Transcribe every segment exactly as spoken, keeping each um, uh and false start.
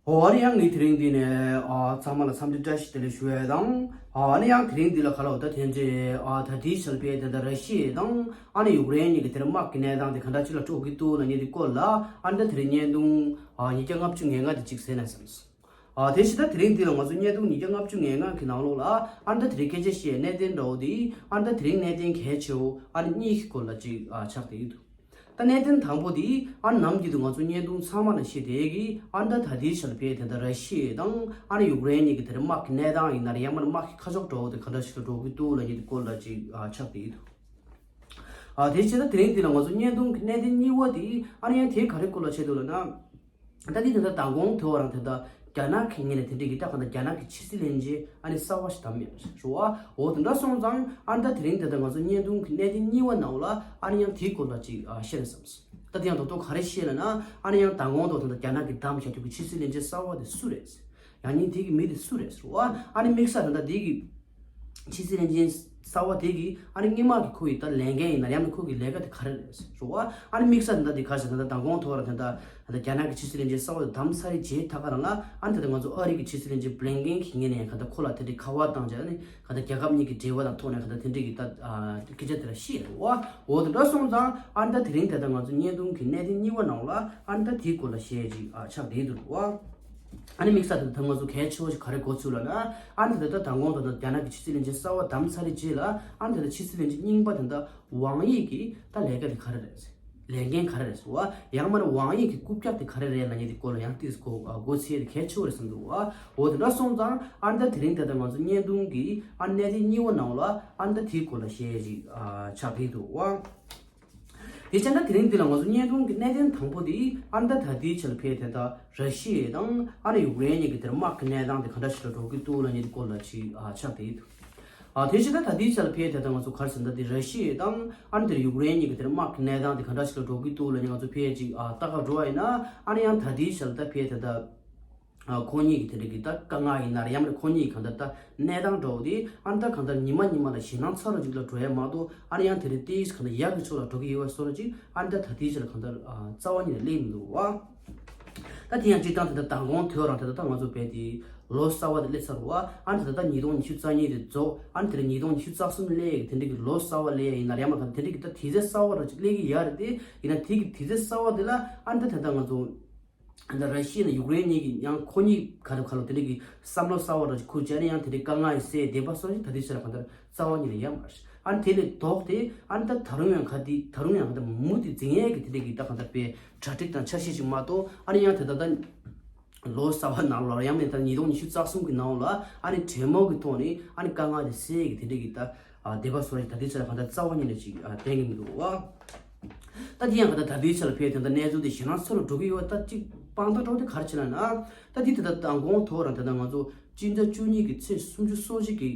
ཨོ་ཨ་ནི་ཡང་ངས་དེ་རིང་འདི་ནས་ཨ་ཚང་མ་ལ་འཚམས་འདྲི་བཀྲ་ཤིས་བདེ་ལེགས་ཞུ་ཡས་དང་། ཨ་ནི་ཡང་དེ་རིང་འདི་ལ་ག་ལ་འོ་ད་དེ་འདྲའི་ཨ་ད་ལྟའི་ཆར་པའི་དེ་འདྲ་ར་ཤི་ཡ་དང་ཨ་ནི་ཡུཀ་རེན་གཉིས་ཀྱི་དེ་རིང་དམག་གི་གནས་སྟངས་དེ་ག་འདྲ་ཅིག་ལ་འགྲོ་གི་འདུག་ལབ་མཁན་དེ་སྐོར་ལ་ཨ་ནི་ད་དེ་རིང་བརྙན་ཐུང་ཨ་ཉིས་བརྒྱ་ལྔ་བཅུ་ང་ལྔ་དེ་ཅིག་གཟིགས་ན་བསམས། ཨ་དེ་བཞིན་ད་དེ་རིང་འདི་ལ་ང་ཚོ་བརྙན་ཐུང་ཉིས་བརྒྱ་ལྔ་བཅུ་ང་ལྔ་གི་ནང་ལོགས་ལ་ཨ་ནི་ད་དེ་རིང་སྐད་ཆ་བཤད་གནད་དོན་འདྲ་བོ་དེ་ཨ་ནི་ད་དེ་རིང་གནད་དོན་གལ་ཆེ་བོ་ཨ་ནི་གཉིས་ཀྱི་སྐོར་ལ་ཅིག་ཨ་ཆགས་བསྡད་ཀྱི་འདུག་ད་གནད་དོན་དང་པོ་དེ་ཨ་ནི་ནམ་རྒྱུན་དུ་ང་ཚོ་བརྙན་ཐུང་ཚང་མ་ལ་བཤད་བསྡད་ཀྱི་ཨ་ནི་ད་ད་ལྟའི་ཆར་ཕེ་དེ་འདྲ་ར་ཤི་ཡ་དང་ཨ་ནི་ཡུཀ་རེན་གཉིས་ཀྱི་དེ་རིང་དམག་གི་གནས་སྟངས་ཡིན་ན་རེད། ཡང་མིན་ན་དམག་གི་ཁ་ཕྱོགས་འདྲ་བོ་དེ་ག་འདྲ་ཞིག་ལ་འགྲོ་གི་འདུག་ལབ་མཁན་དེ་སྐོར་ལ་ཅིག་ཨ་ཆགས་བསྡད་ཀྱི་འདུག་ཨ་དེ་བྱས་ད་དེ་རིང་འདི་ལ་ང་ཚོ་བརྙན་ཐུང་གི་གནད་དོན་གཉིས་པ་དེ་ཨ་ནི་ཡང་དེ་ག་རེ་སྐོར་ལ་བྱེད་འདུག་ལབ་ན། ད་འདི་དེ་འདྲ་མདང་དགོང་དེ་བ་རང་དེ་འདྲ་རྒྱ་ནག་གི་ངོས་ནས་དེ་འདྲའི་གི་ད་ག་འདྲ་རྒྱ་ནག་གི་ཕྱི་སྲིད་བློན་ཆེན་ཨ་ནི་གསར་བ་ཞིག་བདམས་ཡོད་རེད་བ། འོ་དེ་འདྲ་སོང་ཙང་ཨ་ནི་ད་དེ་རིང་དེ་འདྲ་ང་ཚོ་བརྙན་ཐུང་གི་གནད་དོན་གཉིས་པ་ནང་ལ་ཨ་ནི་ཡང་དེའི་སྐོར་ལ་ཅིག་ཨ་བཤད་ན་བསམས། ད་དེ་ཡང་རྡོག་རྡོག་ག་རེ་བཤད་ལབ་ན་ཨ་ནི་ཡང་མདང་དགོང་དེ་འདྲ་རྒྱ་ནག་གི་བདམས་བཞག་རྒྱུ་གི་ཕྱི་སྲིད་བློན་ཆེན་གསར་བ་དེ་སུ་རེད། ཡང་ཉིན་དེ་གི་མི་དེ་སུ་རེད་ཟེར་བ། ཨ་ནི་དམིགས་བསལ་ད་ལྟ་དེ་གི་ཕྱི་སྲིད་བློན་ཆེན་གསར་བ་དེ་གི་ཨ་ནི་སྔོན་མ་གི་ཁོ་ཡི་ད་ལས་འགན་ཡིན་ན་ཡང་ན་ཁོ་གི་ལས་ཀ་དེ་ག་རེ་རེད་ཟེར་བ། ཨ་ནི་དམིགས་བསལ་ད་ལྟ་དེ་ག་རེ་ཟེར་ན་ད་མདང་དགོང་ཐོག་ལ་ད་ལྟ་ད་ལྟ་རྒྱ་ནག་གི་ཕྱི་སྲིད་བློན་ཆེན་གསར་བ་དེ་བདམས་ཚར་རྗེས་ད་ག་རང་ལ་ཨ་ནི་ད་ལྟ་ང་ཚོ་ཨ་རི་གི་ཕྱི་སྲིད་བློན་ཆེན་བྷི་ལིན་ཀེན་གི་ངོས་ནས་ཡང་ག་ད་ཁོ་ལ་དེ་འདྲའི་ཁ་པར་བཏང་བྱས་ཨ་ནི་ག་ད་རྒྱལ་ཁབ་གཉིས་ཀྱི་འབྲེལ་བ་དང་ཐོག་ནས་ག་ད་དེ་འདྲའི་གི་ད་སྐད་ཆ་དེ་ལ་བཤད་རེད་བ། འོ་དེ་འདྲ་སོང་ཙང་ཨ་ནི་ད་དེ་རིང་ད་ལྟ་ང་ཚོ་བརྙན་ཐུང་གི་གནད་དོན་གཉིས་པ་ནང་ལ་ཨ་ནི་ད་དེའི་སྐོར་ལ་བཤད་ཅིག་ཨ་ཆགས་བསྡད་འདུག་བ། ཨ་ནི་དམིགས་བསལ་དེ་ད་ང་ཚོ་གལ་ཆེ་བ་ཞིག་ག་རེ་གོ་ཚུལ་ལབ་ན། ཨ་ནི་དེ་ད་མདང་དགོང་དེ་ད་རྒྱ་ནག་གི་ཕྱི་སྲིད་བློན་ཆེན་གསར་བ་བདམས་ཚར་རྗེས་ལ་ཨ་ནི་དེ་ད་ཕྱི་སྲིད་བློན་ཆེན་རྙིང་པ་དེ་ད་ཝང་ཡི་གི་ད་ལས་ཀ་དེ་ག་རེ་རེད། ལས་འགན་ག་རེ་རེད་ཟེར་བ། ཡང་མིན་ན་ཝང་ཡི་གི་རྐུབ་བཀྱག་དེ་ག་རེ་རེད་ལབ་མཁན་དེ་སྐོར་ལ་ཡང་ཏིས་གོ་གོ་ཚེ་དེ་གལ་ཆེ་བ་རེད་བསམ་འདུག་བ། འོ་དེ་འདྲ་སོང་ཙང་ཨ་ནི་ད་དེ་རིང་དེ་ད་ང་ཚོ་བརྙན་ཐུང་གི་ཨ་ནི་གནད་དོན་གཉིས་པ་ནང་ལ་ཨ་ནི་ད་དེའི་སྐོར་ལ་བཤད་ཅིག་ཨ་ཆགས་བསྡད་འདུག་བ། དེ་བྱས་ན་དེ་རིང་འདི་ལ་ང་ཚོ་བརྙན་ཐུང་གི་གནད་དོན་དང་པོ་དེ་ཨ་ནི་ད་ད་ལྟའི་ཆར་ཕེ་དེ་ད་ར་ཤི་ཡ་དང་ཨ་ནི་ཡུཀ་རེན་གཉིས་ཀྱི་དེར་དམག་གི་གནས་སྟངས་དེ་ག་འདྲ་ཞིག་ལ་འགྲོ་གི་འདུག་ལབ་མཁན་དེ་སྐོར་ལ་ཅིག་ཨ་ཆགས་བསྡད་འདུག་ཨ་དེ་བྱས་ན་ད་ལྟའི་ཆར་ཕེ་དེ་ད་ང་ཚོ་ག་རེ་ཟེར་ན་ད་དེ་ར་ཤི་ཡ་དང་ཨ་ནི་དེར་ཡུཀ་རེན་གཉིས་ཀྱི་དེར་དམག་གི་གནས་སྟངས་དེ་ག་འདྲ་ཞིག་ལ་འགྲོ་གི་འདུག་ལབ་མཁན་ང་ཚོ་ཕེ་ཅིག་ཨ་ལྟ་ག་འགྲོ་བ་ཡིན་ན་ཨ་ནི་ཡང་ད་ལྟའི་ཆར་ད་ཕེ་དེ་ད། ཨ་ཁོང་གཉིས་ཀྱི་དེ་འདྲ་གི་ད་དཀའ་ངལ་ཡིན་ན་རེད། ཡང་མིན་ན་ཁོང་གཉིས་གང་ལྟར་ད་གནས་སྟངས་འདྲ་བོ་དེ་ཨ་ནི་ད་གང་ལྟར་ཉི་མ་ཉི་མ་ལ་ཞེད་སྣང་ཚ་རུ་ཅིག་ལ་འགྲོ་ཡ་མ་གཏོགས་ཨ་ནི་ཡང་དེ་རིང་ཏིས་གང་ལྟར་ཡག་གི་ཕྱོགས་ལ་འགྲོ་གི་ཡོད་པ་བཟོ་འདྲ་ཅིག་ཨ་ནི་ད་ད་ལྟའི་ཆར་གང་ལྟར་ཨ་རྩ་བ་ཉིད་ནས་སླེབས་མི་འདུག་བ། ད་དེ་ཡང་སྤྱིར་བཏང་དེ་ལྟར་མདང་དགོང་ཐོས་རང་དེ་ལྟར་ད་ང་ཚོ་བས་དེ་ལོ་གསར་བ་དེ་སླེབས་ཚར་བ། ཨ་ནི་ད་ལྟ་ཉིས་སྟོང་ཉི་ཤུ་རྩ་གཉིས་དེ་རྫོགས་ཨ་ནི་དེ་རིང་ཉིས་སྟོང་ཉི་ཤུ་རྩ་གསུམ་སླེབས་ཡ་གི་དེ་འདྲ་གི་ལོ་གསར་བ་སླེབས་ཡ་ཡིན་ན་རེད། ཡང་མིན་ན་གང་དེ་འདྲ་གི་ད་དུས་ཚོད་གསར་བ་འདྲ་ཅིག་སླེབས་ཀྱི་ཡོད་རེད། དེ་ཡིན་ན་དེ་གི་དུས་ཚོད་གསར་བ་དེ་ལ་ཨ་ནི་ད་ད་ལྟ་ང་ཚོ། ད་ར་ཤི་ཡ་ནས་ཡུཀ་རེན་གཉིས་ཀྱིས་ཡང་ཁོ་གཉིས་ག་རེ་ག་ལོ་དེ་འདྲ་གི་བསམ་བློ་གསར་བ་ར་ཅིག་ཁུར་བྱས་ནས་ཡང་དེ་འདྲའི་དཀའ་ངལ་ཡི་སེལ་བསྡད་པ་སོགས་ཞིག་ད་དུས་ཚོད་ལ་གང་ལྟར་རྩ་བ་ཉིད་ནས་ཡོད་མ་རེད། ཨ་ནི་དེ་ལས་ལྡོག་སྟེ་ཨ་ནི་ད་ད་རུང་ཡང་ག་དེ་ད་རུང་ཡང་ག་ད་མུ་མཐུད་འཛིན་ཡས་ཀྱི་དེ་འདྲ་གི་ད་གང་ལྟར་པའི་གྲ་སྒྲིག་དང་འཆར་གཞི་ཞིག་མ་གཏོགས་ཨ་ནི་ཡང་དེ་ད་ད་ལོ་གསར་བ་ནང་ལོགས་ཡང་མིན་ད་ཉིས་སྟོང་ཉི་ཤུ་རྩ་གསུམ་གི་ནང་ལ་ཨ་ནི་གྲོས་མོལ་གྱི་ཐོག་ནས་ཨ་ནི་དཀའ་ངལ་དེ་སེལ་ཡས་ཀྱི་དེ་འདྲ་གི་ད། ཨ་སྡེ་པ་སོགས་ཀྱིས་ད་ལྟའི་ཆར་གང་ལྟར་རྩ་བ་ཉིད་ནས་ཅིག་ཨ་བསྟན་གྱི་མི་འདུག་བ། ད་དེ་ཡང་གང་ལྟར་ད་ལྟའི་ཆར་ལ་ཕེབས་དེ་འདྲ་གནས་ཚུལ་དེ་ཞེད་སྣང་ཚ་རུ་འགྲོ་གི་ཡོད་པ། ད་ཅིག་དཔང་རྟགས་འདྲ་བོ་དེ་ག་རེ་བྱས་ན་ན། ད་དེ་དེ་ལྟར་མདང་དགོང་ཐོག་རང་དེ་ལྟར་ང་ཚོ་སྤྱི་ཟླ་བཅུ་གཉིས་ཀྱི་ཚེས་སུམ་ཅུ་སོ་གཅིག་གི་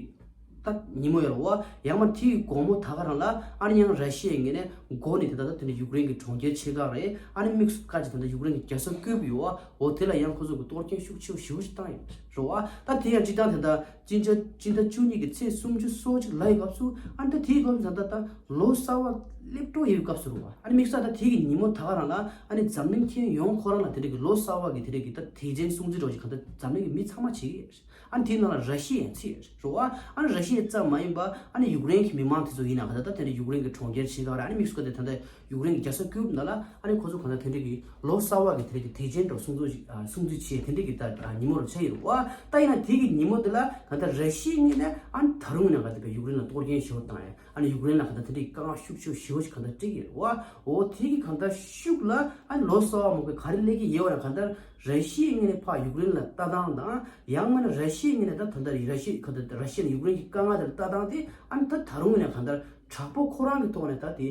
ད་ཉིན་མོ་ཡོད་རེད་བ། ཡང་མ་དེའི་དགོང་མོ་ད་ག་རང་ལ་ཨ་ནི་ཡང་ར་ཤི་ཡའི་ངོས་ནས་འགོ་ནས་དེ་ལྟར་ད་དེ་འདྲ་ཡུཀ་རེན་གྱི་གྲོང་ཁྱེར་ཆེ་ཁག་རེད། ཨ་ནི་དམིགས་སུ་བཀར་གྱི་དེ་འདྲ་ཡུཀ་རེན་གྱི་རྒྱལ་ས་ཀིབ་ཡོད་བ། འོ་དེ་ལ་ཡང་ཁོ་ཚོ་གི་གཏོར་སྐྱོན་ཤུགས་ཆེ་བ་ཞེ་པོ་ཅིག་བཏང་ཡོད་རེད་བ། ད་དེ་ཡང་སྤྱིར་བཏང་དེ་ལྟར། སྤྱི་ཟླ་སྤྱི་ཟླ་བཅུ་གཉིས་ཀྱི་ཚེས་སུམ་ཅུ་སོ་གཅིག་ལ་ཡི་སྐབས་སུ་ཨ་ནི་ད་དེའི་སྐབས་སུ་ད་ལྟ་ད་ལོ་གསར་བ་སླེབས་འགྲོ་ཡི་སྐབས་སུ་རུ་བ། ཨ་ནི་དམིགས་བསལ་ད་དེའི་གི་ཉིན་མོ་ད་ག་རང་ལ་ཨ་ནི་འཛམ་གླིང་ཁྱོན་ཡོངས་ཁོ་རང་ལ་དེ་འདྲ་གི་ལོ་གསར་བ་གི་དེ་འདྲ་གི་ད་དེ་ཅན་སྲུང་བརྩི་རོགས་ཀྱི་གང་ལྟར་འཛམ་གླིང་གི་མི་ཚང་མ་བྱེད་ཀྱི་ཡོད་རེད། ཨ་ནི་དེའི་ནང་ལ་ར་ཤི་ཡ་ཡང་ཚུད་ཡོད་རེད་བ། ཨ་ནི་ར་ཤི་ཡ་ཙམ་མ་ཡིན་པ་ཨ་ནི་ཡུཀ་རེན་གྱི་མི་མང་དེ་ཚོ་ཡིན་ན་གང་ལྟར་ད་དེ་འདྲ་ཡུཀ་རེན་གྱི་གྲོང་ཁྱེར་ཆེ་ཁག་རེད། ཨ་ནི་དམིགས་སུ་བཀར་ཏེ་ད་ལྟ། ཡུཀ་རེན་གྱི་རྒྱལ་ས་ཀིབ་ནང་ལ་ཨ་ནི་ཁོ་ཚོ་གང་ལྟར་དེ་འདྲ་གི་ལོ་གསར་བ་གི་དེ་འདྲ་གི་དུས་ཆེན་འདྲ་སྲུང་བརྩི་ཞིག་ཨ་སྲུང་བརྩི་བྱེད་དེ་འདྲ་གི་ད་ཨ་ཉིན་མོ་རུ་ཆགས་ཡོད་རེད་བ། ད་ཡིན་ན་དེ་གི་ཉིན་མོ་དེ་ལ་གང་ལྟར་ར་ཤི་ཡའི་ངོས་ནས་ཨ་ནི་ད་རུང་ཡང་གང་ལྟར་བའི་ཡུཀ་རེན་ལ་གཏོར་སྐྱོན་ཞེ་པོ་བཏང་ཡ། ཨ་ནི་ཡུཀ་རེན་ལ་གང་ལྟར་དེ་འདྲ་གི་དཀའ་ངལ་ཤུགས་ཆེ་ཞེ་པོ་ཞིག་གང་ལྟར་སྤྲད་ཀྱི་ཡོད་རེད་བ། འོ་དེ་གི་གང་ལྟར་ཤུགས་ལ་ཨ་ནི་ལོ་གསར་བ་མོ་གི་ག་རེ་སླེབས་ཀྱི་ཡོད་བ་ན་གང་ལྟར་ར་ཤི་ཡའི་ངོས་ནས་ཕར་ཡུཀ་རེན་ལ་ལྟ་སྟངས་དང་ཡང་མིན་ན་ར་ཤི་ཡའི་ངོས་ནས་ད་ད་ལྟ་ར་ཤི་གང་ལྟར་ར་ཤི་ཡ་ནས་ཡུཀ་རེན་གྱི་དཀའ་ངལ་དེར་ལྟ་སྟངས་དེ་ཨ་ནི་ད་ད་རུང་ཡང་གང་ལྟར། དྲག་པོ་ཁོ་རང་གི་ཐོག་ནས་ད་དེ་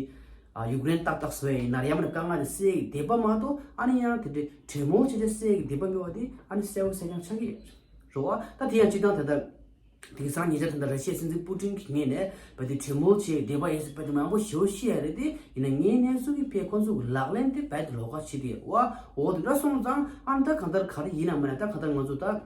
ཨ་ཡུཀ་རེན་ཏག་ཏག་བཟོ་ཡ་ཡིན་ན་རེད། ཡང་མིན་ན་དཀའ་ངལ་དེ་སེལ་ཡ་གི་འདོད་པ་མ་གཏོགས་ཨ་ནི་ཡང་དེ་འདྲའི་གྲོས་མོལ་བྱས་ཏེ་སེལ་ཡ་གི་འདོད་པ་མེད་པ་དེ་ཨ་ནི་གསལ་པོ་གསལ་རྐྱང་ཆགས་ཀྱི་རེད་བ། ད་དེ་ཡང་སྤྱིར་བཏང་ད་ལྟ་དེང་སང་ཉེ་ཆར་ད་ལྟ་ར་ཤི་ཡའི་སྲིད་འཛིན་པུ་ཏིན་གྱི་ངོས་ནས་བ་དེ་གྲོས་མོལ་བྱེད་ཡ་འདོད་པ་ཡོད་ཟེར་བ་དེ་མང་པོ་ཞེ་པོ་བཤད་ཡ་རེད་དེ། ཡིན་ན་ངའི་གནས་ཚུལ་གྱི་ཕེ་ཁོ་ཚོ་གི་ལག་ལེན་དེ་བས་དེ་ལོགས་ཀ་བྱེད་དེ་བ། འོ་དེ་འདྲ་སོང་ཙང་ཨ་ནི་ད་གང་ལྟར་ག་རེ་ཡིན་ན་མིན་ན་ད་གང་ལྟར་ང་ཚོ་ད།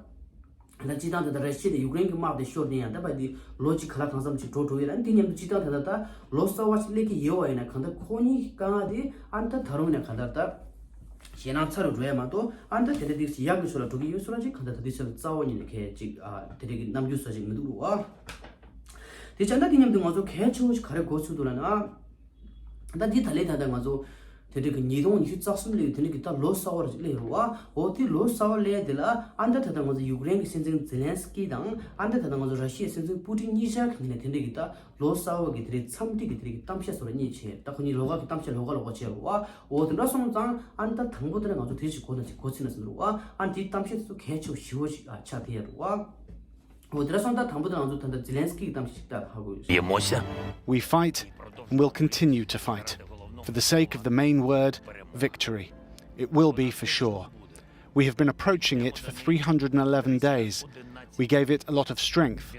ད་སྤྱིར་བཏང་དེ་ལྟར་ར་ཤི་ཡ་དང་ཡུཀ་རེན་གྱི་དམག་དེ་ཤོར་ནས་ཡང་ད་བར་དེ་ལོ་གཅིག་ག་ལ་གང་འཚམ་ཅིག་འགྲོ་འགྲོ་ཡོད་ལ། དེ་མཉམ་དུ་སྤྱིར་བཏང་དེ་ལྟར་ད་ལོ་གསར་བ་ཞིག་སླེབས་ཀྱི་ཡོད་བ་ཡིན་ན་གང་ལྟར་ཁོ་གཉིས་ཀྱི་དཀའ་ངལ་དེ་ཨ་ནི་ད་ད་རུང་ཡང་གང་ལྟར་ད་ ཞེད་སྣང་ཚ་རུ་འགྲོ་ཡ་མ་གཏོགས། ཨ་ནི་ད་དེ་འདྲ་དེ་ཡག་གི་ཕྱོགས་ལ་འགྲོ་གི་ཡོད་ཟེར་བ་ཅིག་གང་ལྟར་ད་དེ་ཚོ་ལ་རྩ་བ་ཉིད་ནས་གལ་ཅིག་ཨ་དེ་འདྲ་གི་རྣམ་འགྱུར་བཟོ་ཅིག་མི་འདུག་རུ་བ། དེ་བྱས་ན་དེ་མཉམ་དུ་ང་ཚོ་གལ་ཆེ་བོ་ཞིག་ག་རེ་གོ་ཚུལ་འདུག་ལབ་ན། ད་འདི་ད་ལས་ད་ལྟ་ང་ཚོ་དེ་འདྲ་གི་ཉིས་སྟོང་ཉི་ཤུ་རྩ་གསུམ་ལོའི་དེ་འདྲ་གི་ད་ལོ་གསར་བ་རེ་ཅིག་སླེབས་རུ་བ། འོ་དེ་ལོ་གསར་བ་སླེབས་དེ་ལ་ཨ་ནི་ད་ད་ལྟ་ང་ཚོ་ཡུཀ་རེན་གི་སྲིད་འཛིན་ཛེ་ལན་སི་ཀི་དང་ཨ་ནི་ད་ད་ལྟ་ང་ཚོ་ར་ཤི་ཡའི་སྲིད་འཛིན་པུ་ཏིན་གཉིས་ཆ་གི་ངོས་ནས་དེ་འདྲ་གི་ད་ལོ་གསར་བ་གི་དེ་རིང་འཚམས་འདྲི་གི་དེ་རིང་གཏམ་བཤད་སོགས་ལ་གཉིས་བྱས། ད་ཁོ་གཉིས་ལོགས་ཀ་གི་གཏམ་བཤད་ལོགས་ཀ་ལོགས་ཀ་བྱས་རུ་བ། འོ་དེ་འདྲ་སོང་ཙང་ཨ་ནི་ད་དང་པོ་དེ་ལ་ང་ཚོ་དེ་ཞིག་གོ་ན་ཅིག་གོ་ཚིག་ན་ཟིན་རུ་བ། ཨ་ནི་དེའི་གཏམ་བཤད་དེ་ཚོ་གལ་ཆེ་བོ་ཞེ་བོ་ཞིག་ཨ་ཆགས་བསྡད་ཡ་རུ་བ། འོ་དེ་འདྲ་སོང་ཙང་དང་པོ་དེ་ལ་ང་ཚོ་ད་ལྟ་ཛེ་ལན་སི་ཀི་གི་གཏམ་བཤད་ཅིག་ད་ཧ་གོ་ཡོད། Emotion. We fight and will continue to fight for the sake of the main word, victory. It will be for sure. We have been approaching it for three hundred and eleven days. We gave it a lot of strength.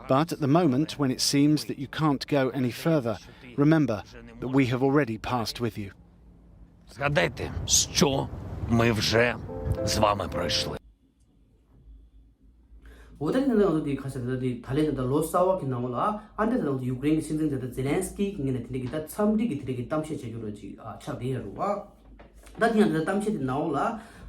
But at the moment, when it seems that you can't go any further, remember that we have already passed with you. Згадайте, що ми вже з вами пройшли. འོ་ད་དེ་ནང་ལ་དེ་ཁ་ཤས་ད་དེ་ད་ལན་ད་ལོ་གསར་བ་གི་ནང་ལ་ཨ་འདྲ་ད་ཡུཀ་རེན་གྱི་སྲིད་འཛིན་ད་ཛེ་ལན་སི་ཀི་གི་ངོས་ནས་དེ་འདྲ་གི་ད་འཚམས་འདྲི་གི་དེ་འདྲ་གི་གཏམ་བཤད་བྱེད་རྒྱུ་རོ་ཅིག་ཨ་ཆགས་བསྡད་ཡོད་རུ་བ། ད་དེ་ཡང་ད་གཏམ་བཤད་དེ་ནང་ལ་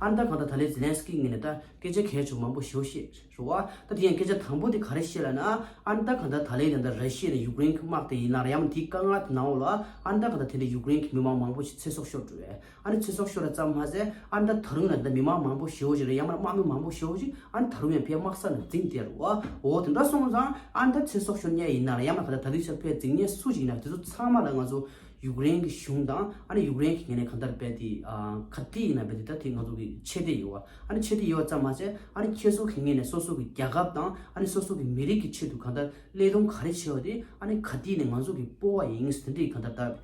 ཨ་ད་གང་ད་ད་ལན་ཛེ་ལན་སི་ཀི་ངོས་ནས་ད་སྐད་ཆ་གལ་ཆེ་མང་པོ་ཞེ་པོ་བཤད་རུ་བ། ད་དེ་ཡང་སྐད་ཆ་དང་པོ་དེ་ག་རེ་བཤད་ལབ་ན། ཨ་ད་གང་ད་ད་ལན་ད་ར་ཤི་ཡ་ནས་ཡུཀ་རེན་གི་དམག་དེ་ཡིན་ན་ར་ཡང་དེའི་དཀའ་ངལ་དེ་ནང་ལ་ཨ་ད་གང་ད་དེ་འདྲ་ཡུཀ་རེན་གི་མི་མང་མང་པོ་ཞིག་ཚེ་སྲོག་ཤོར་འགྲོ་བས། ཨ་ནི་ཚེ་སྲོག་ཤོར་བ་ཙམ་མ་ཟད་ཨ་ནི་ད་ད་རུང་ཡང་ད་མི་མང་མང་པོ་ཞེ་པོ་ཞིག་རེད། ཡང་མ་དམག་མི་མང་པོ་ཞེ་པོ་ཞིག་ཨ་ནི་ད་རུང་ཡང་ཕར་དམག་ས་ནས་འཛིངས་བསྡད་རུ་བ། འོ་དེ་འདྲ་སོང་ཙང་ཨ་ནི་ད་ཚེ་སྲོག་ཤོར་མཁན་ཡིན་ན་ར་ཡང་མ་ག་ད་ད་ལྟའི་ཆར་ཕར་འཛིང་མཁན་སུ་ཞིག་ཡིན་ན་དེ་ཚོ་ཚང་མ་ལ་ང་ཚོ་ཡུཀ་རེན་གྱི་གཞུང་དང་ཨ་ནི་ཡུཀ་རེན་གྱི་ངོས་ནས་གང་ལྟར་རྦད་དེ་ག་དེ་ཡིན་ན་རྦད་དེ་ད་དེ་ང་ཚོ་གི་ཆེ་བསྟོད་ཡོད་བ། ཨ་ནི་ཆེ་བསྟོད་ཡོད་བ་ཙམ་མ་ཟད་ཨ་ནི་ཁྱེད་ཚོ་གི་ངོས་ནས་སོ་སོ་གི་རྒྱལ་ཁབ་དང་ཨ་ནི་སོ་སོ་གི་མི་རིགས་ཀྱི་ཆེད་དུ་གང་ལྟར་བློས་གཏོང་ག་རེ་བྱས་པ་དེ་ཨ་ནི་ག་དེ་ནས་ང་ཚོ་གི་སྤོབས་པ་ཡིན་ཟེར་དེ་འདྲའི་གང་ལྟར་ད།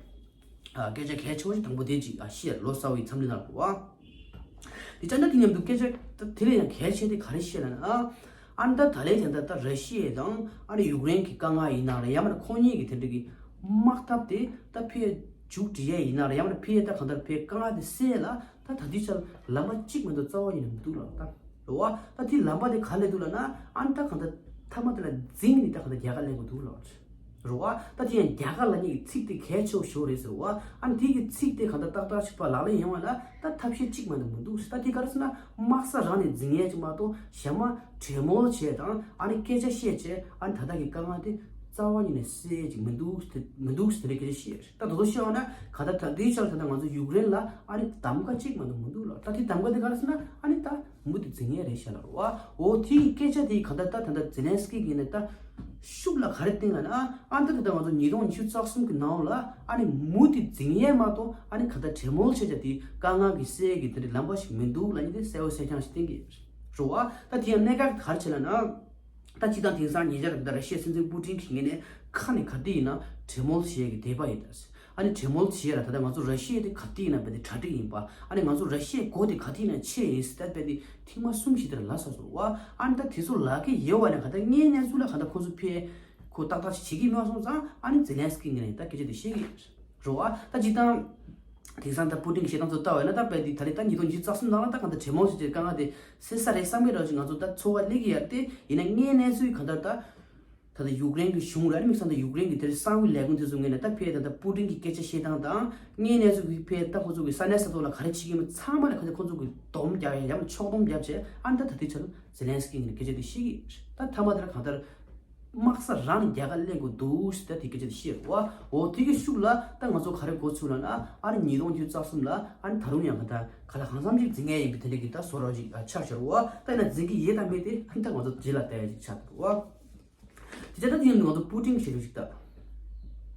ཨ་སྐད་ཆ་གལ་ཆེ་བ་ཞིག་དང་པོ་དེ་གཅིག་ཨ་བཤད། ལོ་གསར་བའི་འཚམས་འདྲི་ནང་ལ་བ། དེ་ཙམ་ད་དེ་མཉམ་དུ་སྐད་ཆ་ད་དེ་ལས་ཡང་གལ་ཆེ་དེ་ག་རེ་བཤད་ལབ་ན། ཨ་ནི་ད་ད་ལན་ད་ད་ར་ཤི་ཡ་དང་ཨ་ནི་ཡུཀ་རེན་གྱི་དཀའ་ངལ་ཡིན་ན་རེད། ཡང་མིན་ན་ཁོང་གཉིས་ཀྱི་དེ་འདྲ་གི་དམག་འཐབ་དེ་ད་ཕར་མཇུག་སྒྲིལ་ཡས་ཡིན་ན་རེད། ཡང་མིན་ན་ཕར་ད་གང་ལྟར་ཕར་དཀའ་ངལ་དེ་སེལ་ལ་ད་ད་དུས་ཆར་ལམ་པ་གཅིག་མ་གཏོགས་རྩ་བ་ཉིད་ནས་མི་འདུག་ལབ་ད། རེད་བ། ད་དེ་ལམ་པ་དེ་ག་ལ་འདུག་ལབ་ན། ཨ་ནི་ད་གང་ལྟར་མཐའ་མ་དེ་ལ་འཛིང་ནས་ད་གང་ལྟར་རྒྱལ་ཁ་ལེན་དགོས་འདུག་ལབ། རེད་བ། ད་དེ་ཡང་རྒྱལ་ཁ་ལབ་མཁན་གྱི་ཚིག་དེ་གལ་ཆེ་བོ་ཞིག་རེད་ཟེར་བ། ཨ་ནི་དེ་གི་ཚིག་དེ་གང་ལྟར་ཏག་ཏག་ཞིག་ཕར་ལག་ལེན་ཡོང་བ་ལ་ད་ཐབས་ཤེས་གཅིག་མ་གཏོགས་མི་འདུག་ད་དེ་ག་རེ་ཟེར་ན་དམག་ས་རང་ནས་འཛིང་ཡས་ཅིག་མ་གཏོགས་གཞན་མ་གྲོས་མོལ་བྱས་དང་ཨ་ནི་སྐད་ཆ་བཤད་བྱས་ཨ་ནི་ད་ལྟ་གི་དཀའ་ངལ་དེ་རྩ་བ་ཉིད་ནས་སེལ་ཡས་ཅིག་མི་འདུག་མི་འདུག་ཟེར་ནས་སྐད་ཆ་བཤད། ད་དོ་དོ་བཤད་བ་ན་ག་ད་ད་དེའི་ཆར་ད་ལྟ་ང་ཚོ་ཡུཀ་རེན་ལ་ཨ་ནི་གདམ་ག་གཅིག་མ་གཏོགས་མི་འདུག་ལ། ད་དེ་གདམ་ག་དེ་ག་རེ་ཟེར་ན་ཨ་ནི་ད་མུ་མཐུད་འཛིང་ཡས་རེད་ཤག་ལབ་རེད་བ། འོ་དེ་ཡི་སྐད་ཆ་དེ་ག་ད་ད་ད་ཛེ་ལན་སི་ཀི་གིས་ནི་ད་ཤུགས་ལ་ག་རེ་བཏིང་ལབ་ན། ཨ་ད་ད་ད་ང་ཚོ་ཉིས་སྟོང་ཉི་ཤུ་རྩ་གསུམ་གི་ནང་ལ་ཨ་ནི་མུ་མཐུད་འཛིང་ཡས་མ་གཏོགས་ཨ་ནི་ག་ད་གྲོས་མོལ་བྱས་བྱས་དེ་དཀའ་ངལ་གི་སེལ་གི་དེ་འདྲའི་ལམ་པ་ཞིག་མི་འདུག་ལབ་མཁན་དེ་གསལ་པོ་གསལ་རྐྱང་ཞིག་བསྟན་གི་རེད་བ། ད་དེ་ཡང་གནད་འགག་ག་རེ་བྱས་ལབ་ན། ད་སྤྱིར་བཏང་དེང་སང་ཉེ་ཆར་ད་ར་ཤི་ཡའི་སྲིད་འཛིན་པུ་ཏིན་གྱི་ངོས་ནས་ཁ་ནས་ག་དུས་ཡིན་ན་གྲོས་མོལ་བྱེད་ཡས་ཀྱི་དད་པ་ཡོད་ད་ཟེར། ཨ་ནི་གྲོས་མོལ་བྱེད་ཡས་ལ་ད་ལྟ་ང་ཚོ་ར་ཤི་ཡ་དེ་ག་དུས་ཡིན་ན་རྦད་དེ་གྲ་སྒྲིག་ཡིན་པ། ཨ་ནི་ང་ཚོ་ར་ཤི་ཡའི་སྒོ་དེ་ག་དུས་ཡིན་ན་ཕྱེ་ཡིན་ཟེར་ད་རྦད་དེ་ཐེངས་མ་གསུམ་བཞི་དེ་ལ་ལབ་ཚར་སོང་བ། ཨ་ནི་ད་དེ་ཚོ་ལབ་ཀྱི་ཡོད་པ་ནས་ག་ད་དངོས་གནས་ཚུལ་ལ་ག་ད་ཁོ་ཚོ་ཕར་ཁོ་ཏག་ཏག་ཅིག་བྱེད་ཀྱི་མེད་སོང་ཙང་ཨ་ནི་ཛེ་ལན་སི་ཀི་ངོས་ནས་ད་སྐད་ཆ་དེ་བཤད་ཀྱི་རེད་བ། ད་སྤྱིར་བཏང་དེང་སང་ད་པུ་ཏིན་གྱི་བཤད་སྟངས་ཚོ་ལྟ་བ་ཡིན་ན་ད་རྦད་དེ་ད་རེས་ད་ཉིས་སྟོང་ཉི་ཤུ་རྩ་གསུམ་ནང་ལ་ད་གང་ལྟར་གྲོས་མོལ་བྱེད་ཀྱི་དཀའ་ངལ་དེ་སེལ་ས་རེད་བསམ་གྱི་རེད་ཅེས་ང་ཚོ་ད་ཚོར་བ་སླེབས་ཀྱི་ཡོད་རེད་དེ། ཡིན་ན་དངོས་གནས་ཚུལ་གང་ལྟར་ད། ད་ལྟ་ཡུཀ་རེན་གྱི་གཞུང་རེད། དམིགས་བསལ་ད་ཡུཀ་རེན་གྱི་དེར་གསང་བའི་ལས་ཁུངས་དེ་ཚོའི་ངོས་ནས་ད་ཕར་ད་ལྟ་པུ་ཏིན་གྱི་སྐད་ཆ་བཤད་སྟངས་དང་དངོས་གནས་ཚུལ་གྱི་ཕར་ད་ཁོ་ཚོ་གི་ས་གནས་ས་ཐོག་ལ་ག་རེ་བྱེད་ཀྱི་ཡིན་པ་ཚང་མ་ལ་ག་ཚོད་ཁོ་ཚོ་གི་སྡོམ་རྒྱག་ཡ་ཡང་ཕྱོགས་སྡོམ་རྒྱབ་བྱས་ཨ་ནི་ད་ད་ལྟའི་ཆར་ཛེ་ལན་སི་ཀི་ངོས་ནས་སྐད་ཆ་དེ་བཤད་ཀྱི་ཡོད། ད་མཐའ་མ་དེ་ལ་གང་ལྟར་དམག་ས་རང་ནས་རྒྱལ་ཁ་ལེན་དགོས་འདུག་ཟེར་ད་དེ་སྐད་ཆ་དེ་བཤད་ཡོད་བ། འོ་དེ་གི་ཤུགས་ལ་ད་ང་ཚོ་ག་རེ་གོ་ཚུལ་ལབ་ན་ཨ་ནི་ཉིས་སྟོང་ཉི་ཤུ་རྩ་གསུམ་ལ་ཨ་ནི་ད་རུང་ཡང་གང་ལྟར་ག་ལ་གང་འཚམ་ཞིག་འཛིང་ངེས་ཡིན་པའི་དེ་འདྲ་གི་ད་བཟོ་འདྲ་ཞིག་ཆགས་བཞག་བ། ད་ཡིན་ན་འཛིང་གི་ཡོད་དམ་མེད་དེ་ཨ་ནི་ད་ང་ཚོ་རྗེས་ལ་ལྟ་ཡ་ཞིག་ཆགས་འདུག་བ། དེ་ལྟར་ཡིན་ང་ཚོ་པུ་ཏིན་གྱི་ཞལ་ཆེམས་ཤིག་ལྟ།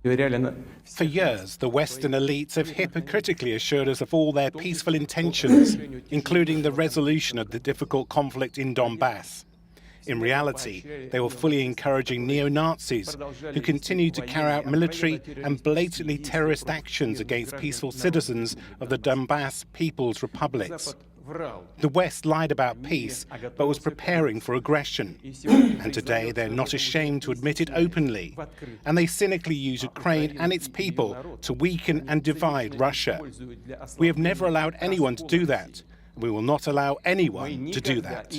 For years, the Western elites have hypocritically assured us of all their peaceful intentions, including the resolution of the difficult conflict in Donbass. In reality, they were fully encouraging neo Nazis who continued to carry out military and blatantly terrorist actions against peaceful citizens of the Donbass People's Republics. The West lied about peace, but was preparing for aggression. And today they're not ashamed to admit it openly. And they cynically use Ukraine and its people to weaken and divide Russia. We have never allowed anyone to do that. We will not allow anyone to do that.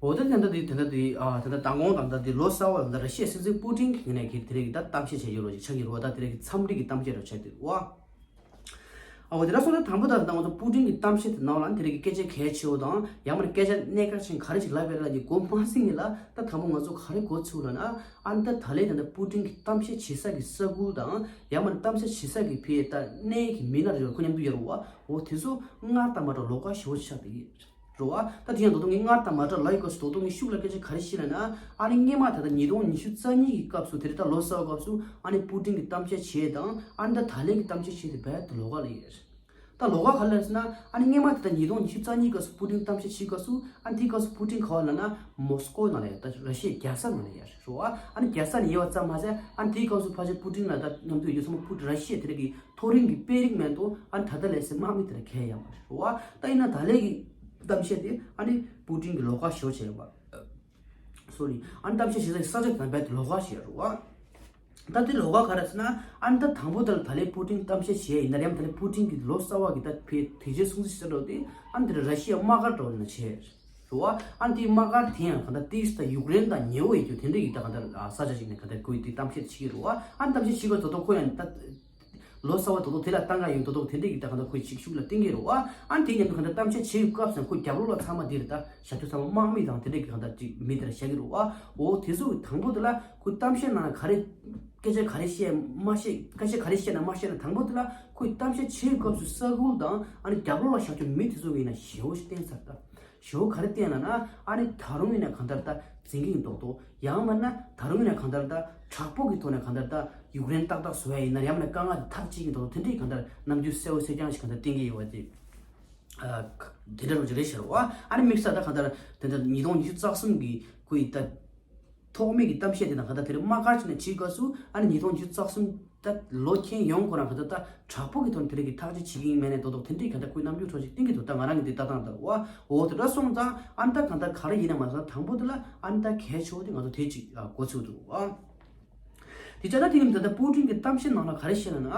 འོ་ད་དེ་འདྲ་དེ་དེ་འདྲ་དེ་ཨ་དེ་འདྲ་མདང་དགོང་དང་ད་དེ་ལོ་གསར་བ་དང་ད་ར་ཤི་ཡའི་སྲིད་འཛིན་པུ་ཏིན་གྱི་ངོས་ནས་ཀྱི་དེ་རིང་གི་ད་གཏམ་བཤད་བྱས་ཡོད་རོགས་ཅིག་ཆགས་ཀྱི་རེད་བ། ད་དེ་རིང་གི་འཚམས་འདྲི་གི་གཏམ་བཤད་རོགས་ཆགས་ཀྱི་རེད་བ། ཨོ་དེ་འདྲ་སོང་ཙང་དང་པོ་ད་ད་ང་ཚོ་པུ་ཏིན་གྱི་གཏམ་བཤད་དེ་ནང་ལ་དེ་རིང་གི་སྐད་ཆ་གལ་ཆེ་བོ་དང་ཡང་མིན་སྐད་ཆ་གནད་འགག་ཅན་ག་རེ་ཞིག་ལབ་པ་རེད་ལབ་ཀྱི་མགོ་མ་ཟིན་གྱི་ལ། ད་དང་པོ་ང་ཚོ་ག་རེ་གོ་ཚུགས་ལབ་ན། ཨ་ནི་ད་ད་ལན་ད་ད་པུ་ཏིན་གྱི་གཏམ་བཤད་བྱེད་ས་གི་ས་ཁུལ་དང་ཡང་མིན་གཏམ་བཤད་བྱེད་ས་གི་ཕའི་ད་གནས་ཀྱི་མི་སྣ་རེ་རེ་ཁོ་མཉམ་དུ་ཡོད་རེད་བ། འོ་དེ་ཚོ་སྔར་དང་མ་འདྲ་ལོགས་ཀ་ཞེ་པོ་ཆགས་བསྡད་ཀྱི་རེད་བ། ད་དེ་ཡང་ད་དུང་ངས་སྔར་དང་མ་འདྲ་ལབ་ཡོད་སྐབས་སུ་ད་དུང་ངས་ཤུགས་ལ་སྐད་ཆ་ག་རེ་བཤད་ལབ་ན། ཨ་ནི་སྔོན་མ་ད་ལྟ་ཉིས་སྟོང་ཉི་ཤུ་རྩ་གཉིས་ཀྱི་སྐབས་སུ་དེ་རིང་ད་ལོ་གསར་བའི་སྐབས་སུ་ཨ་ནི་པུ་ཏིན་གྱི་གཏམ་བཤད་བྱས་དང་ཨ་ནི་ད་ད་ལན་གྱི་གཏམ་བཤད་བྱས་དེ་རྦད་དེ་ལོགས་ཀ་ལ་ཡོད་རེད། ད་ལོགས་ཀ་ག་རེ་ལབ་ཟེར་ན། ཨ་ནི་སྔོན་མ་དེ་ལྟར་ཉིས་སྟོང་ཉི་ཤུ་རྩ་གཉིས་སྐབས་སུ་པུ་ཏིན་གཏམ་བཤད་བྱེད་སྐབས་སུ་ཨ་ནི་དེའི་སྐབས་སུ་པུ་ཏིན་ག་པར་ལབ་ན་མོ་སི་ཀོ་ནང་ལ་ཡོད། ད་ར་ཤི་ཡའི་རྒྱལ་ས་ནང་ལ་ཡོད་རེད་བ། ཨ་ནི་རྒྱལ་ས་ནས་ཡོད་པ་ཙམ་མ་ཟད་ཨ་ནི་དེའི་སྐབས་སུ་ཕལ་ཆེར་པུ་ཏིན་ལ་ད་མཉམ་དུ་ཡོད་རྒྱུ་ཚང་མ་པུ་ཏིན་ར་ཤི་ཡ་དེ་རིང་གི་མཐོ་རིམ་གྱི་དཔོན་རིགས་མེད་དོ། ཨ་ནི་ད་ལྟ་ལས་སའི་དམག་མི་དེ་ལ་གལ་ཡོད་མ་རེད་བ། ད་ཡིན་ན་ད་ལན་གྱི་གཏམ་བཤད་དེ་ཨ་ནི་པུ་ཏིན་གྱི་ལོགས་ཀ་ཞེ་པོ་བྱས་ཡོད་པ། སོ་རི། ཨ་ནི་གཏམ་བཤད་བྱེད་སའི་ས་ཆ་དེ་ན་རྦད་དེ་ལོགས་ཀ་ཞིག་རེད་བ། ད་དེ་ལོགས་ཀ་ག་རེ་ཟེར་ན། ཨ་ནི་ད་དང་པོ་དེ་ལ་ད་ལན་པུ་ཏིན་གཏམ་བཤད་བྱས་ཡིན་ན་ཡང་ད་ལན་པུ་ཏིན་གྱི་ལོ་གསར་བ་གི་ད་ཕའི་དུས་ཆེན་སྲུང་བརྩི་བྱེད་འགྲོ་དེ་ཨ་ནི་དེ་ལ་ར་ཤི་ཡ་དམག་སྒར་འགྲོ་ཡིན་ན་བྱས་རེད་བ། ཨ་ནི་དེའི་དམག་སྒར་དེ་ཡང་གང་ལྟར་ཏིས་ད་ཡུཀ་རེན་དང་ཉེ་བོ་ཡོད་རྒྱུ་དེ་འདྲ་ཡིན། ད་གང་ལྟར་ས་ཆ་ཞིག་ནས་གང་ལྟར་ཁོས་དེ་གཏམ་བཤད་བྱེད་ཀྱི་རེད་བ། ཨ་ནི་གཏམ་བཤད་བྱེད་དགོས་དོ་དོ་ཁོ་ཡང་ད། ལོ་གསར་བ་དོ་དོ་དེ་ལ་བཏང་ག་ཡོང་དོ་དོ་དེ་འདྲ་གི་ད་གང་ལྟར་ཁོས་ཅིག་ཤུགས་ལ་བཏིང་གི་རེད་བ། ཨ་ནི་དེ་མཉམ་དུ་གང་ལྟར་གཏམ་བཤད་བྱེད་ཡོད་སྐབས་སུ་ཁོ་རྒྱབ་ལོགས་ལ་ཚང་མ་དེ་རེད། ད་ཞབས་ཞུ་ཚང་མ་དམག་མི་དང་དེ་འདྲ་གི་གང་ལྟར་ཅིག་མི་དེ་ལ་བཞག་གི་རེད་བ། འོ་དེ་ཚོ་གི་དང་པོ་དེ་ལ་ཁོས་གཏམ་བཤད་ནང་ལ་ག་རེ་སྐད་ཆ་ག་རེ་བཤད་མ་བཤད་སྐད་ཆ་ག་རེ་བཤད་ན་མ་བཤད་ན་དང་པོ་དེ་ལ་ཁོས་གཏམ་བཤད་བྱེད་ཡོད་སྐབས་སུ་ས་ཁུལ་དང་ཨ་ནི་རྒྱབ་ལོགས་ལ་བཞག་རྒྱུ་མི་དེ་ཚོ་གི་ཡིན་ན་ཞེ་པོ་ཞིག་བསྟན་ཚར་ད། ཞོ་ག་རེ་བསྟན་ལ་ན། ཨ་ནི་ད་རུང་ཡིན་ན་གང་ལྟར་ད་འཛིང་གི་ཡིན་མདོག་མདོག་ཡང་མིན་ན་ད་རུང་ཡིན་ན་གང་ལྟར་ད་དྲག་པོ་གི་ཐོག་ནས་གང་ལྟར་ད་ཡུཀ་རེན་ཏག་ཏག་བཟོ་ཡ་ཡིན་ན་ཡང་མིན་ན་དཀའ་ངལ་དེ་ཐག་གཅོད་ཀྱི་མདོག་མདོག་དེ་འདྲའི་གང་ལྟར་རྣམ་འགྱུར་གསལ་བོ་གསལ་རྐྱང་ཞིག་གང་ལྟར་བསྟན་གི་ཡོད་པ་དེ། ཨ། དེ་འདྲ་རུ་ཅིག་རེད་ཤག་རོ། ཨ་ནི་དམིགས་བསལ་ད་གང་ལྟར་དེ་འདྲ་ཉིས་སྟོང་ཉི་ཤུ་རྩ་གསུམ་གི་ཁོའི་ད། ཐོག་མའི་གི་གཏམ་བཤད་དེ་དང་གང་ལྟར་དེ་རིང་དམག་སྒར་ཅིག་ནས་བྱེད་སྐབས་སུ་ཨ་ནི་ཉིས་སྟོང་ཉི་ཤུ་རྩ་གསུམ་ད་ལོ་ཁྱོན་ཡོངས་ཁོ་རང་གང་ལྟར་ད་དྲག་པོ་གི་ཐོག་ནས་དེ་རིང་གི་ཐག་གཅོད་བྱེད་ཀྱི་ཡིན་མིན་ནས་དོ་དོ་དེ་འདྲའི་གང་ལྟར་ཁོའི་རྣམ་འགྱུར་ཁྲོད་ཅིག་བསྟན་གྱི་འདུག་ད་ང་རང་གི་འདི་ལྟ་སྟངས་ལྟར་བ། འོ་དེ་འདྲ་སོང་ཙང་ཨ་ནི་ད་གང་ལྟར་ག་རེ་ཡིན་ན་མ་ཟད་དང་པོ་དེ་ལ་ཨ་ནི་ད་གལ་ཆེ་བོ་དེ་ང་ཚོ་དེ་ཅིག་གོ་ཚུགས་འདུག་བ། དེ་བྱས་ན་དེ་ནི་ད་ལྟ་པུ་ཏིན་གྱི་གཏམ་བཤད་ནང་ལ་ག་རེ་བཤད་ལ་ན།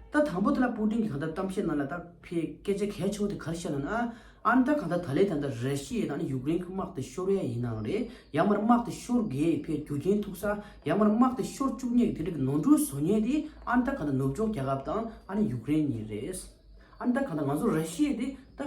ད་དང་པོ་དེ་ལ་པུ་ཏིན་གྱི་གང་ལྟར་གཏམ་བཤད་ནང་ལ་ད་ཕའི་སྐད་ཆ་གལ་ཆེ་བོ་དེ་ག་རེ་བཤད་ལ་ན། ཨ་ནི་ད་གང་ལྟར་ད་ལན་ད་ལྟ་ར་ཤི་ཡ་དང་ནི་ཡུཀ་རེན་གྱི་དམག་དེ་ཤོར་ཡ་ཡིན་ནའང་རེད། ཡང་མིན་དམག་དེ་ཤོར་དགོས་ཕའི་རྒྱུ་རྐྱེན་ཐུག་ས། ཡང་མིན་དམག་དེ་ཤོར་བཅུག་མཁན་གྱི་དེ་འདྲ་གི་ནོར་འཁྲུལ་བཟོ་མཁན་དེ་ཨ་ནི་ད་གང་ལྟར་ནུབ་ཕྱོགས་རྒྱལ་ཁབ་དང་ཨ་ནི་ཡུཀ་རེན་གཉིས་རེད། ཨ་ནི་ད་གང་ལྟར་ང་ཚོ་ར་ཤི་ཡ་དེ་ད་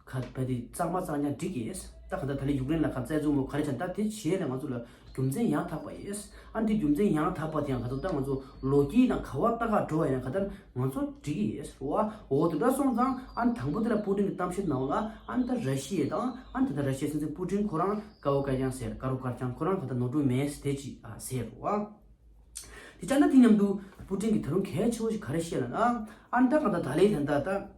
ག་བ་དེ་གཙང་མ་གཙང་རྐྱང་འགྲིག་གི། ད་གང་ལྟར་ད་ལན་ཡུཀ་རེན་ལ་ག་རྩ་འཛུགས་མོ་ག་རེ་བྱ་ད་དེ་བྱས་ནས་ང་ཚོ་ལ་རྒྱུ་མཚན་ཡང་དག་པ་ཡིན། ཨ་ནི་དེ་རྒྱུ་མཚན་ཡང་དག་པ་དེ་ཡང་ག་ཚོད་ད་ང་ཚོ་ལོ་རྒྱུས་དང་ག་བ་ལྟ་ག་འགྲོ་བ་ཡིན་ན་ག་ལྟར་ང་ཚོ་འགྲིག་གི་ཡོད་རེད་བ། འོ་དེ་འདྲ་སོང་ཙང་ཨ་ནི་དང་པོ་དེ་ལ་པུ་ཏིན་གྱི་གཏམ་བཤད་ནང་ལ་ཨ་ནི་ད་ར་ཤི་ཡ་དང་ཨ་ནི་ད་ལྟ་ར་ཤི་ཡའི་སྲིད་འཛིན་པུ་ཏིན་ཁོ་རང་དཀར་པོ་དཀར་རྐྱང་ཟེར། དཀར་པོ་དཀར་རྐྱང་ཁོ་རང་ག་ད་ནོར་འཁྲུལ་མེད་ཟེར་དེ་ཅིག་ཨ་ཟེར་རེད་བ། དེ་བྱས་ན་དེ་མཉམ་དུ་པུ་ཏིན་གྱིས་ད་རུང་གལ་ཆེ་བོ་ཞིག་ག་རེ་བཤད་ལ་ན། ཨ་ནི་ད་ག་ད་ད་ལན་ད་ད་ད།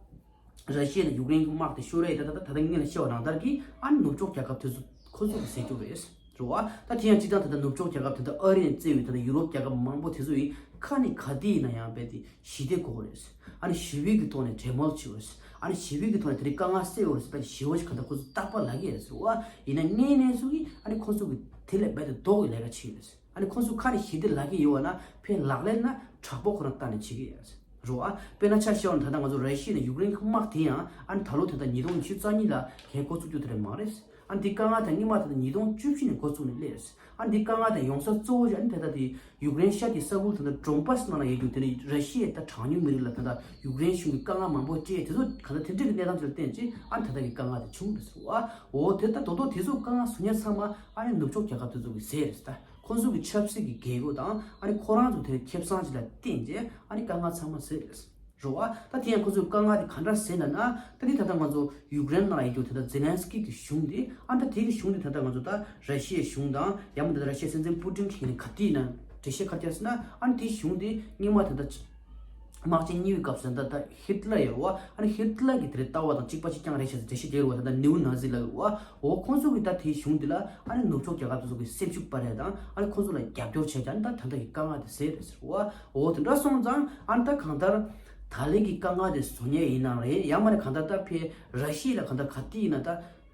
ར་ཤི་ཡ་དང་ཡུཀ་རེན་གྱི་དམག་དེ་ཤོར་རེད། ད་ད་ད་ད་ད་ངས་ལ་བཤད་པ་ནང་ལྟར་གྱི་ཨ་ནི་ནུབ་ཕྱོགས་རྒྱལ་ཁབ་དེ་ཚོ་ཁོ་ཚོ་གི་ཟེར་རྒྱུ་རེད། རེད་བ། ད་དེ་ཡང་སྤྱིར་བཏང་ད་ལྟ་ནུབ་ཕྱོགས་རྒྱལ་ཁབ་དེ་ད་ཨ་རི་ནས་བརྩིས་པའི་ད་ལྟ་ཡུ་རོབ་རྒྱལ་ཁབ་མང་པོ་དེ་ཚོ་ཡིན་ཁ་ནས་ག་དུས་ཡིན་ན་ཡང་རྦད་དེ་ཞི་བདེ་དགོས་རེད། ཨ་ནི་ཞི་བའི་གི་ཐོག་ནས་གྲོས་མོལ་བྱེད་དགོས་རེད། ཨ་ནི་ཞི་བའི་གི་ཐོག་ནས་དེ་རིང་དཀའ་ངལ་སེལ་དགོས་རེད་ཟེར་བ་ཞི་བ་ཞིག་ག་ད་ཁོ་ཚོ་རྟག་པར་ལབ་ཀྱི་རེད། རེད་བ། ཡིན་ན་དངོས་གནས་སུ་གི་ཨ་ནི་ཁོ་ཚོ་གི་དེ་ལས་རྦད་དེ་ལྡོག་གི་ལས་ཀ་བྱེད་ཀྱི་རེད། ཨ་ནི་ཁོང་ཚོ་ཁ་ནས་ཞི་བདེ་ལབ་ཀྱི་ཡོད་པ་ན་ཕའི་ལག་ལེན་ན་དྲག་པོ་ཁོ་རང་བཏང་ནས་བྱེད་ཀྱི་ཡོད་རེད་བ། དཔེར་ན་ཆ་བཞག་པ་ན་ད་ལྟ་ང་ཚོ་ར་ཤི་ཡ་དང་ཡུཀ་རེན་གྱི་དམག་དེ་ཡང་ཨ་ནི་ད་ལོ་དེ་ལྟར་ཉིས་སྟོང་ཉི་ཤུ་རྩ་གཉིས་ལ་གས་འགོ་བཙུགས་རྒྱུ་དེ་རེད་མ་རེད། ཨ་ནི་དེ་དཀའ་ངལ་དེ་སྔོན་མ་དེ་ལྟར་ཉིས་སྟོང་བཅུ་བཞི་ནས་འགོ་བཙུགས་ནས་སླེབས་རེད། ཨ་ནི་དེ་དཀའ་ངལ་དེ་ཡོང་ས་གཙོ་བོ་ཞིག་ཨ་ནི་ད་ལྟ་དེ་ཡུཀ་རེན་ཤར་གྱི་ས་ཁུལ་དེ་ལྟར་ཌོན་བྷ་སི་ནང་ལ་ཡོད་རྒྱུ་དེ་ནི་ར་ཤི་ཡའི་ད་གྲངས་ཉུང་མི་རིགས་ལ་ད་ལྟ་ཡུཀ་རེན་གཞུང་གིས་དཀའ་ངལ་མང་པོ་སྤྲད་དེ་ཚོ་ག་ད་དེ་འདྲ་གི་གནས་སྟངས་དེ་ལ་བརྟེན་ཅིང་ཨ་ནི་ད་ལྟ་གི་དཀའ་ངལ་དེ་བྱུང་རེད་ཟེར་བ། འོ་དེ་ལྟ་དོ་དོ་དེ་ཚོ་དཀའ་ངལ་བཟོ་མཁན་ཚང་མ་ཨ་ནི་ནུབ་ཕྱོགས་རྒྱལ་ཁབ་དེ་ཚོ་གི་ཟས་རེད་ད། ཁོང་ཚོ་གི་ཆབ་སྲིད་ཀྱི་རྒྱལ་སྒོ་དང་ཨ་ནི་ཁོ་རང་ཚོ་དེ་ཁེ་བཟང་ཅིག་ལ་བརྟེན་རྗེས་ཨ་ནི་དཀའ་ངལ་ཚང་མ་ཟད་རེད། རེད་བ། ད་དེ་ཡང་ཁོང་ཚོའི་དཀའ་ངལ་དེ་ག་འདྲ་ཟད་ན་ན་ད་དེ་ད་ལྟ་ང་ཚོ་ཡུཀ་རེན་ནང་ཡོད་རྒྱུ་དེ་ད་ཛེ་ལན་སི་ཀི་གི་གཞུང་དེ་ཨ་ད་དེ་གི་གཞུང་དེ་ད་ལྟ་ང་ཚོ་ད་ར་ཤི་ཡའི་གཞུང་དང་ཡང་མིན་ད་ལྟ་ར་ཤི་ཡའི་སྲིད་འཛིན་པུ་ཏིན་གྱི་ནས་ག་དུས་ན་འགྲེལ་བཤད་ག་རེ་བརྒྱབ་ཟེར་ན་ཨ་ནི་དེ་གཞུང་དེ་སྔོན་མ་ད་ལྟ་དམག་ཆེན་གཉིས་པའི་སྐབས་སུ་ད་ལྟ་ཧིཏ་ལར་ཡོད་རེད་བ། ཨ་ནི་ཧིཏ་ལར་གྱི་དེ་རེད་ལྟ་བ་དང་གཅིག་པ་གཅིག་རྐྱང་རེད་ཤག་འགྲེལ་བཤད་རྒྱག་རེད་བ། ད་ལྟ་ནིའུ་ནཱ་ཛི་ལབ་ཡོད་རེད་བ། འོ་ཁོང་ཚོ་གིས་ད་དེའི་གཞུང་འདི་ལ་ཨ་ནི་ནུབ་ཕྱོགས་རྒྱལ་ཁབ་དེ་ཚོ་གི་སེམས་ཤུགས་སྤར་ཡ་དང་ཨ་ནི་ཁོང་ཚོ་ལ་རྒྱབ་སྐྱོར་བྱས་ཀྱང་ད་ད་ལྟ་གི་དཀའ་ངལ་དེ་སེལ་རེད་ཟེར་བ། འོ་དེ་འདྲ་སོང་ཙང་ཨ་ནི་ད་གང་ལྟར་ད་ལན་གྱི་དཀའ་ངལ་དེ་བཟོ་མཁན་ཡིན་ནའང་རེད། ཡང་མ་རེད་གང་ལྟར་ད་ཕའི་ར་ཤི་ཡ་ལ་གང་ལྟར་ག་དུས་ཡིན་ན་ད་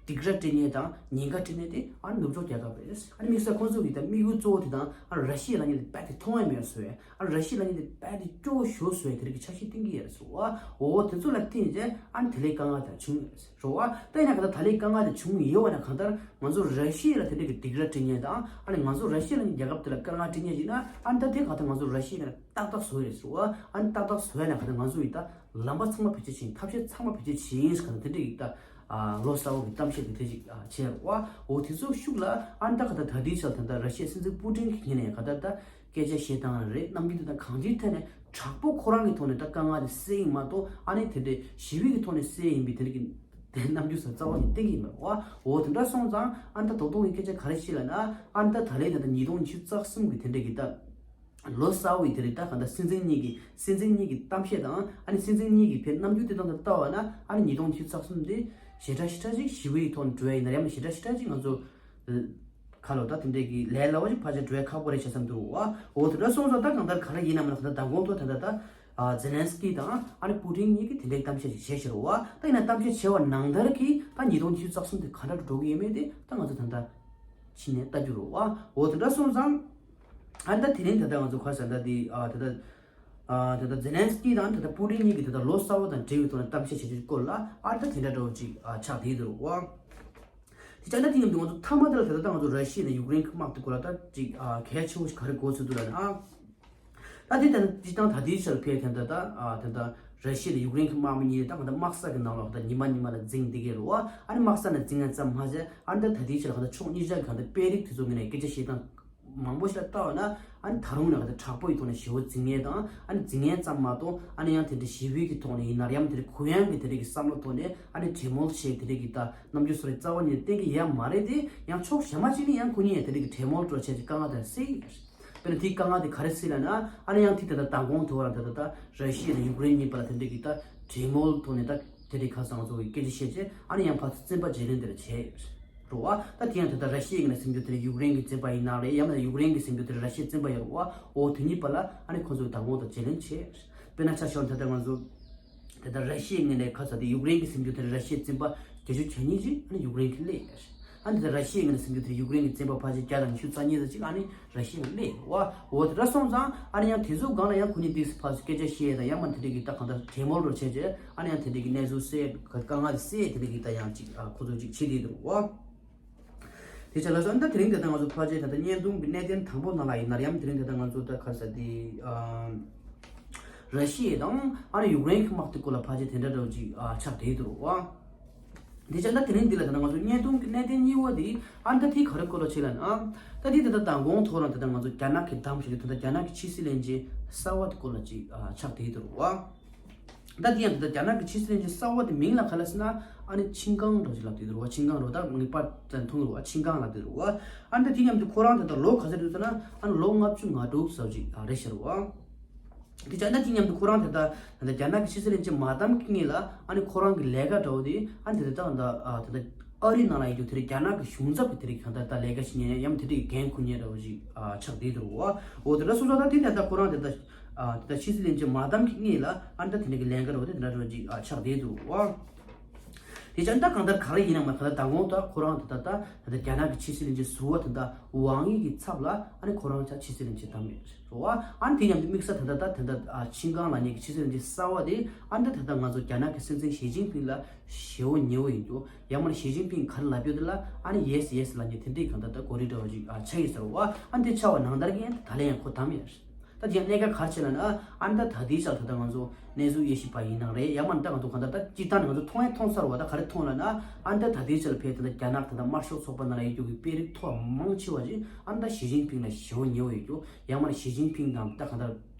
སྡིགས་ར་སྤྲད་མཁན་དང་ཉེན་ཁ་སྤྲད་མཁན་དེ་ཨ་ནི་ནུབ་ཕྱོགས་རྒྱལ་ཁབ་རེད། ཨ་ནི་དམིགས་བསལ་ཁོང་ཚོ་གི་ད་དམིགས་ཡུལ་གཙོ་བོ་དེ་དང་ཨ་ནི་ར་ཤི་ཡ་ལབ་མཁན་དེ་རྦད་དེ་མཐོང་ཡ་མེད་པ་བཟོ་ཡ། ཨ་ནི་ར་ཤི་ཡ་ལབ་མཁན་དེ་རྦད་དེ་སྐྱོ་བོ་ཞེ་པོ་བཟོ་ཡ་དེ་རིགས་ཀྱི་འཆར་གཞི་བཏིང་གི་ཡོད་རེད་ཟེར་བ། འོ་དེ་ཚོ་ལ་བརྟེན་རྗེས་ཨ་ནི་དེ་ལས་དཀའ་ངལ་དེ་བྱུང་ཡོད་རེད་ཟེར་བ། ད་ཡིན་ན་གང་ལྟར་ད་ལན་དཀའ་ངལ་དེ་བྱུང་ཡོད་པ་ན་གང་ལྟར་ང་ཚོ་ར་ཤི་ཡ་ལ་དེ་འདྲ་གི་སྡིགས་ར་སྤྲད་མཁན་དང་ཨ་ནི་ང་ཚོ་ར་ཤི་ཡ་ལབ་མཁན་རྒྱལ་ཁབ་དེ་ལ་དཀའ་ངལ་སྤྲད་མཁན་ཡིན་ན་ཨ་ནི་ད་དེ་གང་ལྟར་ང་ཚོ་ར་ཤི་ཡ་ལ་ཏག་ཏག་བཟོ་ཡོད་ཟེར་བ། ཨ་ནི་ཏག་ཏག་བཟོ་ཡ་ན་གང་ལྟར་ང་ཚོ་ཡིས་ད་ ལམ་པ་ཚང་མ་བེད་སྤྱོད་བྱེད་ཡིན། ཐབས་ཤེས་ཚང་མ་བེད་སྤྱོད་བྱེད་ཡིན་ཟེར་ག་ན་དེ་འདྲ་ཡིག་ད་ལོ་གསར་པ་གི་གཏམ་བཤད་དེ་དེ་ཅིག་བྱས་རོགས། འོ་དེ་ཚོ་ཤུགས་ལ་ཨ་ནི་ད་ག་ད་ད་ལྟའི་ཆར་ད་ལྟ་ར་ཤི་ཡའི་སྲིད་འཛིན་པུ་ཏིན་གྱི་ངོས་ནས་ག་ད་ད་སྐད་ཆ་བཤད་སྟངས་རེད། རྣམ་འགྱུར་དེ་དག་གང་ཅིའི་ཐད་ནས་དྲག་པོ་ཁོ་རང་གི་ཐོག་ནས་ད་དཀའ་ངལ་དེ་སེལ་ཡིན་མ་གཏོགས་ཨ་ནི་དེ་འདྲའི་ཞི་བའི་གི་ཐོག་ནས་སེལ་ཡིན་པའི་དེ་འདྲ་གི་དེ་རྣམ་འགྱུར་ཟ་རྩ་བ་ནས་བསྟན་གྱི་ཡིན་པ་རེད་བ། འོ་དེ་འདྲ་སོང་ཙང་ཨ་ནི་ད་རྡོག་རྡོག་གི་སྐད་ཆ་ག་རེ་བཤད་ལབ་ན་ཨ་ནི་ད་ད་ལན་ད་ད་ཉིས་སྟོང་ཉི་ཤུ་རྩ་གསུམ་གི་དེ་འདྲ་གི་ད་ལོ་གསར་པའི་དེ་རིང་ད་ག་ད་སྲིད་འཛིན་གཉིས་ཀྱི་སྲིད་འཛིན་གཉིས་ཀྱི་གཏམ་བཤད་དང་ཨ་ནི་སྲིད་འཛིན་གཉིས་ཀྱི་ཕའི་རྣམ་འགྱུར་དེ་དང་ད་ལྟ་བ་ན་ཨ་ནི་ཉིས་སྟོང་ཉི་ཤུ་རྩ་གསུམ་དེ་ཞེ་དྲག་ཞེ་དྲག་ཅིག་ཞི་བའི་ཐོག་ནས་འགྲོ་ཡ་ཡིན་ན་ཡང་ན་ཞེ་དྲག་ཞེ་དྲག་ཅིག་ང་ཚོ་ཁ་ལོ་ད་དེ་འདྲས་ཀྱི་ལས་སླ་བ་ཞིག་ཕལ་ཆེར་འགྲོ་ཡ་ཁག་པོ་རེད་བྱས་བསམ་འདུག་བ། འོ་དེ་འདྲ་སོང་ཙང་ད་གང་ལྟར་ག་རེ་ཡིན་ནམ་ལ་ག་ད་མདང་དགོང་ཐོག་ད་ད་ད་ཛེ་ལན་སི་ཀི་དང་ཨ་ནི་པུ་ཏིན་གཉིས་ཀྱིས་དེ་འདྲའི་གཏམ་བཤད་ཅིག་བྱས་ཤག་རོ་བ། ད་ཡིན་ན་གཏམ་བཤད་བྱས་པ་ནང་ལྟར་གྱི་ད་ཉིས་སྟོང་ཉི་ཤུ་རྩ་གསུམ་དེ་ག་འདྲ་འགྲོ་གི་ཡོད་མེད་དེ་ད་ང་ཚོ་ད་ད་ཕྱི་ནས་ལྟ་རྒྱུ་རོ་བ། འོ་དེ་འདྲ་སོང་ཙང་ཨ་ནི་ད་དེ་རིང་ད་ལྟ་ང་ཚོ་ག་རེ་ཟེར་ད་དེ་ཨ་ད་ད་ཨ་ད་ད་ཛེ་ལན་སི་ཀི་དང་ད་ད་པུ་ཏིན་གཉིས་ཀྱིས་ད་ད་ལོ་གསར་པ་དང་འབྲེལ་བའི་ཐོག་ནས་གཏམ་བཤད་བྱེད་རྒྱུའི་སྐོར་ལ་ཨ་ད་དེ་འདྲ་འདྲ་བོ་ཅིག་ཨ་ཆགས་བསྡད་འདུག་རོ་བ། དེ་ཆ་ན་དེ་ཡིན་དུས་ང་ཚོ་མཐའ་མ་དེ་ལ་ད་ལྟ་ང་ཚོ་ར་ཤི་ཡ་དང་ཡུཀ་རེན་གྱི་དམག་དེ་སྐོར་ལ་ད་ཅིག་ཨ་གལ་ཆེ་བོ་ཞིག་ག་རེ་གོ་ཚུལ་འདུག་ལབ་ན་ཨ། ད་དེ་ད་དེ་དང་ད་དེའི་ཆར་ཕེབས་ཐན་ད་ད་ཨ་ད་ད་ར་ཤི་ཡ་དང་ཡུཀ་རེན་གྱི་དམག་མི་གཉིས་ད་ང་ད་དམག་ས་གི་ནང་ལ་ད་ཉི་མ་ཉི་མ་ལ་འཛིང་བསྡད་ཀྱི་རེད་བ། ཨ་ནི་དམག་ས་ནས་འཛིང་ཡ་ཙམ་མ་ཟད་ཨ་ནི་ད་ད་དེའི་ཆར་ང་ད་ཕྱོགས་གཉིས་ཆར་གྱི་ང་ད་དཔོན་རིགས་དེ་ཚོ་ངོས་ནས་སྐད་ཆ་བཤད་སྟངས་མང་པོ་ཞིག་ལ་ལྟ་བ་ན་ཨ་ནི་ད་རུང་ནས་ང་ད་དྲག་པོ་ཡི་ཐོག་ནས་ཞེ་པོ་འཛིང་ཡས་དང་ཨ་ནི་འཛིང་ཡས་ཙམ་མ་གཏོགས་ཨ་ནི་ཡང་དེ་འདྲའི་ཞི་བའི་གི་ཐོག་ནས་ཡིན་ན་རེད་ཡང་དེ་འདྲའི་གུ་ཡངས་གི་དེ་འདྲའི་གི་བསམ་བློ་ཐོག་ནས་ཨ་ནི་གྲོས་མོལ་བྱས་དེ་འདྲའི་གི་ད་རྣམ་འགྱུར་སོགས་རེ་རྩ་བ་ཉིད་ནས་བསྟན་གི་ཡ་མ་རེད་དེ། ཡང་ཕྱོགས་གཞན་མ་ཅིག་ནས་ཡང་ཁོ་གཉིས་ཡང་དེ་འདྲའི་གི་གྲོས་མོལ་འགྲོ་བྱས་ཀྱི་དཀའ་ངལ་དེ་སེལ་ཡོད། དཔེར་ན་དེའི་དཀའ་ངལ་དེ་ག་རེ་སེལ་ལབ་ན་ཨ་ནི་ཡང་དེ་ད་ལྟ་མདང་དགོང་དེ་བར་ད་ལྟ་ད་ར་ཤི་ཡ་དང་ཡུཀ་རེན་གཉིས་བར་ལ་དེ་འདྲའི་གི་ད་གྲོས་མོལ་ཐོག་ནས་ད་དེ་འདྲའི་ཁ་སང་ཚོ་གི་སྐད་ཆ་བཤད་རྗེས་ཨ་ནི་ཡང་ཕར་ཚུར་བཙན་པ་བརྗེ་ལེན་དེ་འདྲ་བྱས་ཡོད་རོ་བ། ད་དེ་ཡང་ད་ལྟ་ར་ཤི་ཡའི་ངོས་ནས་སེམས་ཁུར་དེ་ཡུཀ་རེན་གྱི་བཙན་པ་ཡིན་ན་རེད་ཡང་ན་ཡུཀ་རེན་གྱི་སེམས་ཁུར་དེ་ར་ཤི་ཡའི་བཙན་པ་ཡིན་རོ་བ། འོ་དེ་གཉིས་བར་ལ་ཨ་ནི་ཁོ་ཚོ་གི་མདང་དགོང་ད་བརྗེ་ལེན་བྱས་ཡོད། དཔེར་ན་ཆ་བཞག་ན་ད་ལྟ་ང་ཚོ་དེ་ལྟར་ར་ཤི་ཡའི་ངོས་ནས་ཁ་ཚ་དེ་ཡུཀ་རེན་གྱི་སེམས་ཁུར་དེར་ར་ཤི་ཡའི་བཙན་པ་བརྒྱད་ཅུ་གྱ་གཉིས་ཅིག་ཨ་ནི་ཡུཀ་རེན་གྱིས་སླེབས་ཡོད། ཨ་ནི་དེ་ལྟར་ར་ཤི་ཡའི་ངོས་ནས་སེམས་ཁུར་དེར་ཡུཀ་རེན་གྱི་བཙན་པ་ཕལ་ཆེར་བརྒྱ་དང་ཉི་ཤུ་རྩ་གཉིས་ཙམ་ཅིག་ཨ་ནི་ར་ཤི་ཡ་ལ་སླེབས་ཡོད་བ། འོ་དེ་འདྲ་སོང་ཙང་ཨ་ནི་ཡང་དེ་ཚོའི་སྒང་ལ་ཡང་ཁོ་གཉིས་དེ་ཕར་ཚུར་སྐད་ཆ་བཤད་དང་ཡང་མ་དེ་འདྲའི་གི་ད་གང་ལྟར་གྲོས་མོལ་རོ་བྱས་རྗེས་ཨ་ནི་ཡང་དེ་འདྲའི་གི་གནས་ཚུལ་སེལ་དཀའ་ངལ་དེ་སེལ་དེ་འདྲའི་གི་ད་ཡང་ཅིག་ཨ་ཁོ་ཚོ་ཅིག་བྱེད་དེ་འདུག་བ། དེ་ཆ་ལ་སོགས་ད་དེ་རིང་དེ་ལྟ་ང་ཚོ་ཕལ་ཆེར་ད་ལྟ་བརྙན་ཐུང་གི་གནད་དོན་དང་པོ་ནང་ལ་ཡིན་ན་ཡང་དེ་རིང་དེ་ལྟ་ང་ཚོ་ད་ག་རེ་ཟེར་དེ་ཨ་ར་ཤི་ཡ་དང་ཨ་ནི་ཡུཀ་རེན་གྱི་དམག་དེ་སྐོར་ལ་ཕལ་ཆེར་དེ་འདྲ་འདྲ་བོ་ཅིག་ཨ་ཆགས་བསྡད་འདུག་བ། དེ་ཆ་ད་དེ་རིང་འདི་ལ་ད་ལྟ་ང་ཚོ་བརྙན་ཐུང་གི་གནད་དོན་གཉིས་པ་དེ་ཨ་ནི་ད་དེ་ག་རེ་སྐོར་ལ་བྱེད་ལབ་ན་ཨ་ད་དེ་ད་ལྟ་མདང་དགོང་ཐོག་རང་དེ་ལྟ་ང་ཚོ་རྒྱ་ནག་གི་བདམས་ཞུ་རྒྱུ་ད་ལྟ་རྒྱ་ནག་གི་ཕྱི་སྲིད་བློན་ཆེན་གསར་པ་དེ་སྐོར་ལ་ཅིག་ཨ་ཆགས་བསྡད་འདུག་བ། ད་དེ་ཡང་ད་ལྟ་རྒྱ་ནག་གི་ཕྱི་སྲིད་བློན་ཆེན་གསར་པ་དེ་མིང་ལ་ག་རེ་ཟེར་ན་ཨ་ནི་ཆིན་ཀང་འདྲ་ཅིག་ལབ་བསྡད་འདུག་རོ། ཆིན་ཀང་རོ་ད་ངའི་པར་ཙམ་མཐོང་གི་རོ། ཆིན་ཀང་ལབ་བསྡད་འདུག་རོ། ཨ་ནི་ད་དེ་མཉམ་དུ་ཁོ་རང་ད་ལྟ་ལོ་ག་ཚོད་རེད་ཟེར་ན་ཨ་ནི་ལོ་ལྔ་བཅུ་ང་དྲུག་ཙམ་ཅིག་རེད་ཤག་རོ། དེ་ཅག་ན་དེ་མཉམ་དུ་ཁོ་རང་ད་ལྟ་ད་ལྟ་རྒྱ་ནག་གི་ཕྱི་སྲིད་བློན་ཆེན་མ་བདམས་ཀྱི་སྔོན་ལ་ཨ་ནི་ཁོ་རང་གི་ལས་ཀ་འདྲ་བོ་དེ་ཨ་ནི་ད་ལྟ་ད་ལྟ་ཨ་རིའི་ནང་ལ་ཡོད་རྒྱུ་དེ་རིང་རྒྱ་ནག་གི་གཞུང་ཚབ་ཀྱི་དེ་རིང་གང་ལྟར་ད་ལས་ཀ་བྱེད་མཁན་ཡང་མི་དེ་འདྲ་གི་འགན་འཁུར་མཁན་འདྲ་བོ་ཞིག་ཆགས་བསྡད་འདུག་རོ། འོ་དེ་འདྲ་སོང་ཙང་ད་དེ་ད་ལྟ་ཁོ་རང་དེ་ད། ཨ་དེ་ལྟར་ཕྱི་སྲིད་བློན་ཆེན་མ་བདམས་ཀྱི་སྔོན་ལ་ཨ་ནི་ད་དེ་འདྲ་གི་ལས་འགན་འོ་དེ་འདྲ་འདྲ་ཅིག་ཨ་ཆགས་བསྡད་འདུག་བ། དེ་ཅག་ད་གང་ལྟར་ག་རེ་ཡིན་ན་མ་ག་ལ་ད་འོང་ད་ཁོ་རང་དེ་ད་ད་ད་རྒྱ་ནག་གི་ཕྱི་སྲིད་བློན་ཆེན་ཟུར་པ་དེ་ད་ཝང་དབྱི་གི་ཚབ་ལ་ཨ་ནི་ཁོ་རང་ཅག་ཕྱི་སྲིད་བློན་ཆེན་བདམས་ཡོད་རེད་བ། ཨ་ནི་དེ་མཉམ་དུ་དམིགས་བསལ་ད་ད་ད་དེ་ད་ཨ་ཆིན་ཀང་ལབ་མཁན་གྱི་ཕྱི་སྲིད་བློན་ཆེན་གསར་པ་དེ་ཨ་ནི་ད་ད་ད་ང་ཚོ་རྒྱ་ནག་གི་སྲིད་འཛིན་ཞི་ཅིན་ཕིང་ལ་ཞེ་བོ་ཉེ་བོ་ཡིན་རྒྱུ། ཡང་མིན་ན་ཞི་ཅིན་ཕིང་ག་རེ་ལབ་རྒྱུ་དེ་ལ་ཨ་ནི་ཡེས་ཡེས་ལབ་མཁན་དེ་འདྲའི་གང་ལྟར་ད་གོ་རིམ་འདྲ་བ་ཅིག་ཨ་ཆགས་ཡོད་ཟེར་བ། ཨ་ནི་དེ་ཆགས་པ་ནང་ལྟར་གྱི་ད་ལན་ཡང་ཁོ་བདམས་ཡོད་རེད། ད་དེ་ཡང་གནད་འགག་ག་རེ་བྱས་ལབ་ན་ཨ་ནི་ད་ད་ལྟའི་ཆར་ད་ལྟ་ང་ཚོ་གནས་ཚུལ་དབྱེ་ཞིབ་པ་ཡིན་ནའང་རེད། ཡང་མིན་ན་ད་ང་ཚོ་གང་ལྟར་ད་སྤྱིར་བཏང་ནས་ང་ཚོ་མཐོང་ཡང་མཐོང་ཚར་བ། ད་ག་རེ་མཐོང་ལབ་ན་ཨ་ནི་ད་ད་ལྟའི་ཆར་ཕེབས་ད་ལྟ་རྒྱ་ནག་ད་ལྟ་དམར་ཤོག་ཚོགས་པ་ནང་ལ་ཡོད་རྒྱུ་གི་དཔོན་རིགས་མཐོ་བ་མང་ཆེ་བ་ཞིག་ཨ་ནི་ད་ཞི་ཅིན་ཕིང་ལ་ཞེ་བོ་ཉེ་བོ་ཡོད་རྒྱུ། ཡང་མིན་ན་ཞི་ཅིན་ཕིང་དང་ད་གང་ལྟར་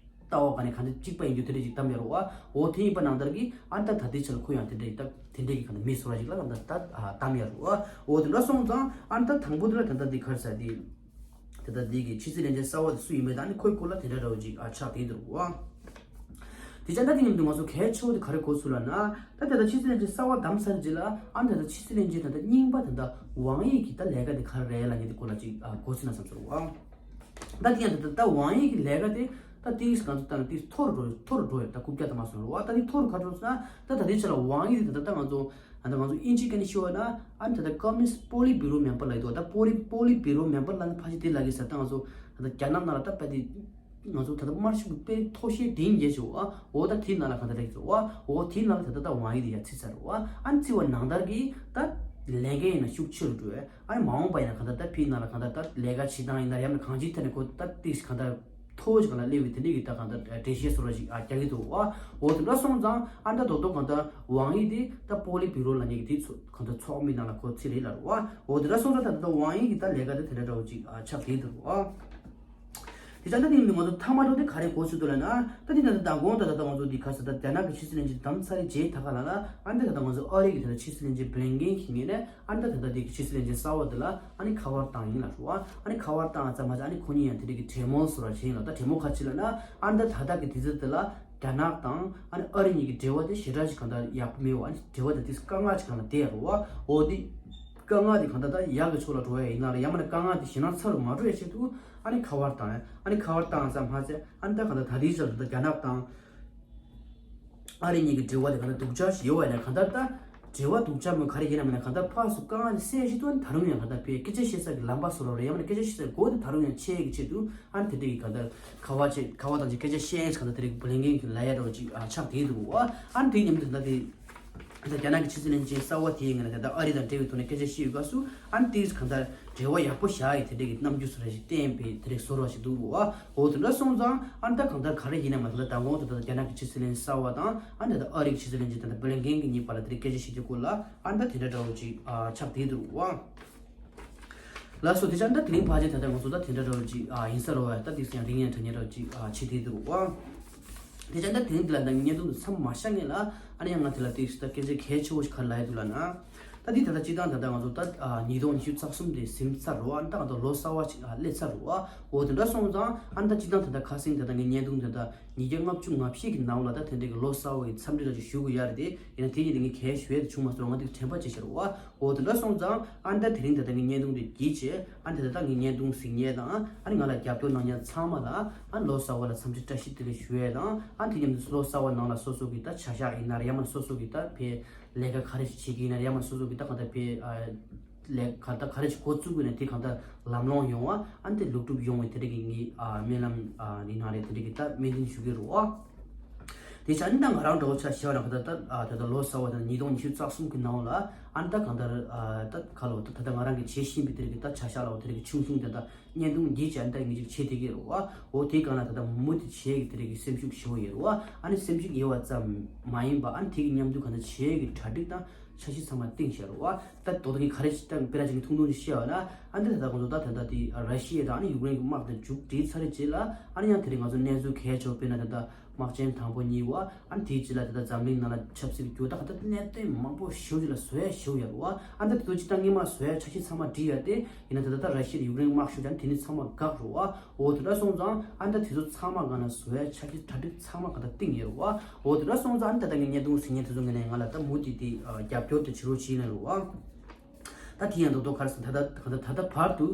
ལྟ་བ་ག་ནས་གང་ལྟར་གཅིག་པ་ཡིན་རྒྱུ་དེ་འདྲ་ཅིག་བདམས་ཡོད་རེད་བ། འོ་དེ་ཡིན་པ་ནང་ལྟར་གྱི་ཨ་ནི་ད་ད་ལྟའི་ཆར་ཁོ་ཡང་དེ་འདྲ་ད་དེ་འདྲ་གི་གང་ལྟར་མི་ཟུར་པ་ཞིག་ལ་གང་ལྟར་ད་བདམས་ཡོད་རེད་བ། འོ་དེ་འདྲ་སོང་ཙང་ཨ་ནི་ད་དང་པོ་དེ་ལ་ད་ལྟ་འདི་ག་རེ་ཟེར་དེ། དེ་ལྟར་འདི་གི་ཕྱི་སྲིད་བློན་ཆེན་གསར་པ་དེ་སུ་ཡིན་མིན་དང་ཨ་ནི་ཁོའི་སྐོར་ལ་དེ་འདྲ་འདྲ་བོ་ཅིག་ཨ་ཆགས་བསྡད་འདུག་བ། དེ་ཅག་ད་དེ་མཉམ་དུ་ང་ཚོ་གལ་ཆེ་བོ་དེ་ག་རེ་གོ་ཚུལ་ལབ་ན། ད་དེ་ལྟར་ཕྱི་སྲིད་བློན་ཆེན་གསར་པ་བདམས་ཚར་རྗེས་ལ་ཨ་ནི་ད་ལྟ་ཕྱི་སྲིད་བློན་ཆེན་ད་ལྟ་རྙིང་པ་ད་ལྟ་ཝང་དབྱི་གི་ད་ལས་ཀ་དེ་ག་རེ་རེད་ལབ་མཁན་དེ་སྐོར་ལ་ཅིག་ཨ་གོ་ཚུལ་ན་བསམ་སོང་བ། ད་དེ་ཡང་ད་ལྟ་ད་ཝང་དབྱི་གི་ལས་ཀ་དེ་ད་ཏིས་ང་ཚོ་ད་ཏིས་མཐོ་རུ་འགྲོ་མཐོ་རུ་འགྲོ་ཡོད། ད་རྐུབ་བཀྱག་ད་མ་སོང་རུ་བ། ད་དེ་མཐོ་རུ་ག་འགྲོ་ཟེར་ན་ད་ད་ལྟའི་ཆ་ལ་ཝང་དབྱི་དེ་ད་ལྟ་ད་ང་ཚོ། ཨ་ནི་ང་ཚོ་དབྱིན་ཇིའི་སྐད་ནས་ཞུ་བ་ན་ཨ་ནི་ད་ལྟ་ཀོ་མུ་ནི་སི་པོ་ལི་བྷི་རོ་མེམ་བར་ལབ་ཀྱི་འདུག་ད་པོ་ལི་པོ་ལི་བྷི་རོ་མེམ་བར་ལབ་ན་ཕལ་ཆེར་དེ་ལབ་ཀྱི་ཟེར། ད་ང་ཚོ་ད་ལྟ་རྒྱ་ནག་ནང་ལ་ད་དཔེ་དེ་ང་ཚོ་ད་ལྟ་དམར་ཤོག་གི་དཔེ་མཐོ་ཤོས་དེ་ཡིན་རྒྱུ་ཞིག་འོ་ད་དེའི་ནང་ལ་གང་ལྟར་ལབ་ཀྱི་འདུག་འོ་དེའི་ནང་ལ་ད་ལྟ་ད་ཝང་དབྱི་དེ་ཡར་ཚུད་ཚར་འོ། ཨ་ནི་ཚུད་པ་ནང་ལྟར་གྱི་ད་ལས་འགན་ཡིན་ན་ཤུགས་ཆེ་རུ་འགྲོ་བས། ཨ་ནི་མ་འོངས་པ་ཡིན་ན་གང་ལྟར་ད་ཕའི་ནང་ལ་གང་ལྟར་ད་ལས་ཀ་བྱེད་སྟངས་ཡིན་ན་ཡང་ན་གང་ཅིའི་ཐད་ནས་ཁོ་ད་ཏིས་གང་ལྟར། མཐོ་བོ་ཞིག་གང་ལ་སླེབས་པའི་དེ་འདྲའི་གི་ད་གང་ལྟར་འགྲེལ་བཤད་བཟོ་འདྲ་ཞིག་ཨ་རྒྱག་གི་འདུག་བ། འོ་དེ་འདྲ་སོང་ཙང་ཨ་ད་རྡོག་རྡོག་གང་ལྟར་ཝང་དབྱི་དེ་ད་པོ་ལི་བྷི་རོ་ལབ་མཁན་གི་དེ་ཚོ་གང་ལྟར་ཚོགས་མི་ནང་ལ་ཁོ་ཚུད་རེད་ལབ་རེད་བ། འོ་དེ་འདྲ་སོང་ཙང་ད་ད་ཝང་དབྱི་གི་ད་ལས་ཀ་དེ་དེ་འདྲ་འདྲ་བོ་ཅིག་ཨ་ཆགས་བསྡད་འདུག་བ། དེ་ཙང་ད་དེ་ཡིན་དུས་ང་ཚོ་མཐའ་མ་འགྲོ་དེ་ག་རེ་གོ་ཚུལ་འདུག་ལབ་ན། ད་དེ་ནང་ད་མདང་དགོང་ད་ད་ད་ང་ཚོ་འདི་ག་ས་ད་རྒྱ་ནག་གི་ཕྱི་སྲིད་བློན་ཆེན་བདམས་ཚར་རེད་རྗེས་ད་ག་ལ་ལ་ཨ་ནི་ད་ད་ང་ཚོ་ཨ་རི་གི་ད་ད་ཕྱི་སྲིད་བློན་ཆེན་བྷི་ལིན་ཀེན་གྱི་ངོས་ནས་ཨ་ནི་ད་ད་ད་དེ་གི་ཕྱི་སྲིད་བློན་ཆེན་གསར་བ་དེ་ལ་ཨ་ནི་ཁ་པར་བཏང་ཡིན་ལབ་རེད་བ། ཨ་ནི་ཁ་པར་བཏང་ཙམ་མ་ཟད་ཨ་ནི་ཁོ་གཉིས་ཡང་དེ་འདྲ་གི་གྲོས་མོལ་བཟོ་འདྲ་བྱས་ཡིན་ལབ། ད་གྲོས་མོལ་ག་རེ་བྱས་ལབ་ན་ཨ་ནི་ད་ད་ལྟ་གི་དུས་ཚོད་དེ་ལ་རྒྱ་ནག་དང་ཨ་ནི་ཨ་རི་གཉིས་ཀྱི་འབྲེལ་བ་དེ་ཞེ་དྲག་ཅིག་གང་ལྟར་ཡག་པོ་མེད་བ། ཨ་ནི་འབྲེལ་བ་དེ་དུས་དཀའ་ངལ་ཅིག་གང་ལ་བསྡད་ཡོད་རེད་བ། འོ་དེ་དཀའ་ངལ་དེ་གང་ལྟར་ད་ཡག་གི་ཕྱོགས་ལ་འགྲོ་ཡ་ཡིན་ན་རེད། ཡང་མིན་ན་དཀའ་ངལ་དེ་ཞེད་སྣང་ཚ་རུ་མ་འགྲོ་ཡ་ཆེད་དུ་ཨ་ནི་ཁ་པར་བཏང་ཡ། ཨ་ནི་ཁ་པར་བཏང་ཙམ་མ་ཟད་ཨ་ནི་ད་གང་ལྟར་ད་ལྟའི་ཆར་དུ་ད་རྒྱ་ནག་དང་ཨ་རི་གཉིས་ཀྱི་འབྲེལ་བ་དེ་གང་ལྟར་སྡུག་ཅག་ཞིག་ཡོད་པ་ཡིན་ན་གང་ལྟར་ད་འབྲེལ་བ་སྡུག་ཅག་མོད་ག་རེ་ཡིན་ན་མིན་ན་གང་ལྟར་ཕར་ཚུར་དཀའ་ངལ་དེ་སེལ་ཡ་ཆེད་དུ་ཨ་ནི་ད་རུང་ཡང་གང་ལྟར་དཔེ་སྐད་ཆ་བཤད་ས་གི་ལམ་པ་བཟོ་འདྲ་རེད། ཡང་མིན་ན་སྐད་ཆ་བཤད་ས་གི་སྒོ་དེ་ད་རུང་ཡང་ཕྱེ་ཡ་གི་ཆེད་དུ་ཨ་ནི་དེ་འདྲ་གི་གང་ལྟར་ཁ་པར་བྱས་ཁ་པར་བཏང་བྱས་སྐད་ཆ་བཤད་ཡ་གང་ལྟར་དེ་རིགས་བྷི་ལིན་ཀེན་གྱི་ལབ་ཡ་འདྲ་བོ་ཅིག་ཨ་ཆགས་བསྡད་འདུག་བ། ཨ་ནི་དེའི་མཉམ་དུ་ད་དེ། ད་རྒྱ་ནག་གི་ཕྱི་སྲིད་བློན་ཆེན་གསར་བ་དེའི་ངོས་ནས་ད་ལྟ་ཨ་རི་དང་འབྲེལ་བའི་ཐོག་ནས་སྐད་ཆ་བཤད་ཡོད་སྐབས་སུ་ཨ་ནི་དེ་གང་ལྟར་འབྲེལ་བ་ཡག་པོ་བཞག་ཡི་དེ་འདྲ་གི་རྣམ་འགྱུར་བཟོ་འདྲ་ཞིག་བསྟན་པའི་དེ་འདྲ་བཟོ་འདྲ་ཞིག་འདུག་བ། འོ་དེ་འདྲ་སོང་ཙང་ཨ་ནི་ད་གང་ལྟར་ག་རེ་ཡིན་ན་མ་ད་ལྟ་མདང་དགོང་དུ་ད་ལྟ་རྒྱ་ནག་གི་ཕྱི་སྲིད་བློན་ཆེན་གསར་བ་དང་ཨ་ནི་ད་ལྟ་ཨ་རི་གི་ཕྱི་སྲིད་བློན་ཆེན་ད་ལྟ་བྷི་ལིན་ཀེན་གྱི་གཉིས་བར་ལ་དེ་འདྲ་སྐད་ཆ་བཤད་རྒྱུ་སྐོར་ལ་ཨ་ནི་ད་དེ་འདྲ་འདྲ་བོ་ཅིག་ཨ་ཆགས་བསྡད་འདུག་བ། ལགས་སོ། དེ་ཆ་འདྲ་དེ་རིང་ཕལ་ཆེར་ད་ལྟ་ང་ཚོ་ད་དེ་འདྲ་འདྲ་བོ་ཅིག་ཨ་ཡིན་ས་རེད་བ། ད་དེ་ཡང་རིང་ཡང་དྲག་ཉེ་འདྲ་བོ་ཅིག་ཨ་བྱེད་བསྡད་འདུག་བ། དེ་ཆ་འདྲ་དེ་རིང་འདི་ལ་ད་བརྙན་ཐུང་འདི་མཚམས་མ་བཞག་སྔོན་ལ་ཨ་ནི་ཡང་ང་དེ་ལ་དེ་ད་སྐད་ཆ་གལ་ཆེ་བོ་ཞིག་ག་རེ་ལབ་ཡ་འདུག་ལབ་ན། ད་འདི་ད་ལྟ་སྤྱིར་བཏང་ད་ལྟ་ང་ཚོ་ད་ཨ་ཉིས་སྟོང་ཉི་ཤུ་རྩ་གསུམ་དེ་ཟིན་ཚར་རེད་བ། ཨ་ནི་ད་ང་ཚོ་ལོ་གསར་བ་ཅིག་ཨ་སླེབས་ཚར་རེད་བ། འོ་དེ་འདྲ་སོང་ཙང་ཨ་ནི་ད་སྤྱིར་བཏང་ད་ལྟ་ཁ་སང་ད་ལྟ་ངའི་བརྙན་ཐུང་དེ་ད་ཉིས་བརྒྱ་ལྔ་བཅུ་ང་བཞི་གི་ནང་ལ་ད་དེ་འདྲ་གི་ལོ་གསར་བ་ཡི་འཚམས་འདྲི་འདྲ་ཅིག་ཞུ་དགོས་ཡ་རེད་དེ། ཡིན་ན་དེ་ཉིད་དེ་ངས་གལ་ཞུ་ཡ་དེ་བྱུང་མ་སོང་། ང་དེ་དྲན་པ་བརྗེད་ཤག་རེད་བ། འོ་དེ་འདྲ་སོང་ཙང་ཨ་ནི་ད་དེ་རིང་ད་ལྟ་ངའི་བརྙན་ཐུང་དེ་བརྒྱུད་བྱས་ཨ་ནི་ད་ལྟ་ངའི་བརྙན་ཐུང་གཟིགས་མཁན་དང་ཨ་ནི་ང་ལ་རྒྱབ་སྐྱོར་གནང་མཁན་ཚང་མ་ལ་ཨ་ནི་ལོ་གསར་བ་ལ་འཚམས་འདྲི་བཀྲ་ཤིས་བདེ་ལེགས་ཞུ་ཡས་དང་། ཨ་ནི་དེ་མཉམ་དུ་ལོ་གསར་བ་ནང་ལ་སོ་སོ་གི་ད་བྱ་གཞག་ཡིན་ན་རེད། ཡང་མིན་ན་སོ་སོ་གི་ད་ཕའི་ལས་ཀ་ག་རེ་ཞིག་བྱེད་ཀྱི་ཡིན་ན་རེད། ཡང་མིན་ན་སོ་སོ་གི་ད་གང་ལྟར་ཕའི་ཨ་ལས་ཀ་ད་ག་རེ་ཞིག་འགོ་བཙུགས་དགོས་ན་དེ་གང་ལྟར་ལམ་ལྷོང་ཡོང་བ། ཨ་ནི་དེ་ལེགས་གྲུབ་ཡོང་བའི་དེ་འདྲ་གི་ངའི་ཨ་སྨོན་ལམ་ཨ་ཡིན་ན་རེད། དེ་འདྲ་གི་ད་སྨོན་འདུན་ཞུ་གི་རེད་བ། དེ་ཆ་ནི་ད་ང་རང་འདྲ་བོ་ཆ་བཞག་ན་ག་ད་ད་ད་ལྟ་ལོ་གསར་བ་དང་ཉིས་སྟོང་ཉི་ཤུ་རྩ་གསུམ་གི་ནང་ལ་ཨ་ནི་ད་གང་ལྟར་ཨ་ད་ག་ལོ་ད་ད་ལྟ་ང་རང་གི་བྱེད་བཞིན་པའི་དེ་རིགས་ད་བྱ་བཞག་ལ་འོ་དེ་རིགས་ཆུང་ཆུང་དེ་ད་བརྙན་ཐུང་བརྒྱུད་བྱས་ཨ་ནི་ད་ངེད་ཅིག་བྱེད་བསྡད་ཀྱི་རེད་བ། འོ་དེའི་སྒང་ལ་ད་ལྟ་མུ་མཐུད་བྱེད་ཀྱི་དེ་རིགས་ཀྱི་སེམས་ཤུགས་ཞེ་པོ་ཡོད་རེད་བ། ཨ་ནི་སེམས་ཤུགས་ཡོད་པ་ཙམ་མ་ཡིན་པ་ཨ་ནི་དེ་གི་མཉམ་དུ་གང་ལྟར་བྱེད་ཀྱི་གྲ་སྒྲིག་དང་འཆར་གཞི་ཚང་མ་བཏིང་བཞག་རེད་བ། ད་དོ་དོ་གི་ག་རེ་ཞིག་ད་དཔེར་ན་ཅིག་ཐུང་ཐུང་ཅིག་བཤད་པ་ན་ཨ་ནི་ད་ལྟ་ང་ཚོ་ད་ད་ལྟ་དེ་ར་ཤི་ཡ་དང་ཨ་ནི་ཡུཀ་རེན་གྱི་དམག་དེ་མཇུག་སྒྲིལ་ཚར་རེད་རྗེས་ལ་ཨ་ནི་ཡང་དེ་རིང་ང་ཚོ་གནས་ཚུལ་གལ་ཆེ་བ་དཔེར་ན་ད་ལྟ་དམག་ཆེན་དང་པོ་གཉིས་པ། ཨ་ནི་དེའི་རྗེས་ལ་ད་ལྟ་འཛམ་གླིང་ནང་ལ་ཆབ་སྲིད་ཀྱི་འགྱུར་ལྡོག་ད་ལྟ་གནད་དོན་མང་པོ་ཞེ་པོ་ཅིག་ལ་བཟོ་ཡ་ཞེ་པོ་ཡོད་རེད་བ། ཨ་ནི་ད་དེ་ཚོ་སྤྱིར་བཏང་སྔོན་མ་བཟོ་ཡ་འཆར་གཞི་ཚང་མ་བསྒྲིགས་ཡོད་དེ། ཡིན་ན་ད་ལྟ་ད་ར་ཤི་ཡ་དང་ཡུཀ་རེན་དམག་ཤོར་ཀྱང་དེ་ནི་ཚང་མ་འགག་རེད་བ། འོ་དེ་འདྲ་སོང་ཙང་ཨ་ནི་ད་དེ་ཚོ་ཚང་མ་སྒང་ལ་བཟོ་ཡ་འཆར་གཞི་གྲ་སྒྲིག་ཚང་མ་གང་ལྟར་བཏིང་ཡོད་རེད་བ། འོ་དེ་འདྲ་སོང་ཙང་ཨ་ནི་ད་ལྟ་ངས་བརྙན་ཐུང་གཟིགས་མཁན་དེ་ཚོ་ངོས་ནས་ང་ལ་ད་མུ་མཐུད་དེ་རྒྱབ་སྐྱོར་དེ་བྱེད་རོགས་བྱེད་ཡིན་ལབ་རེད་བ། ད་དེ་ཡང་རྡོག་རྡོག་ག་རེ་ཟེར་ད་ལྟ་གང་ལྟར་ད་ལྟ་བར་དུ་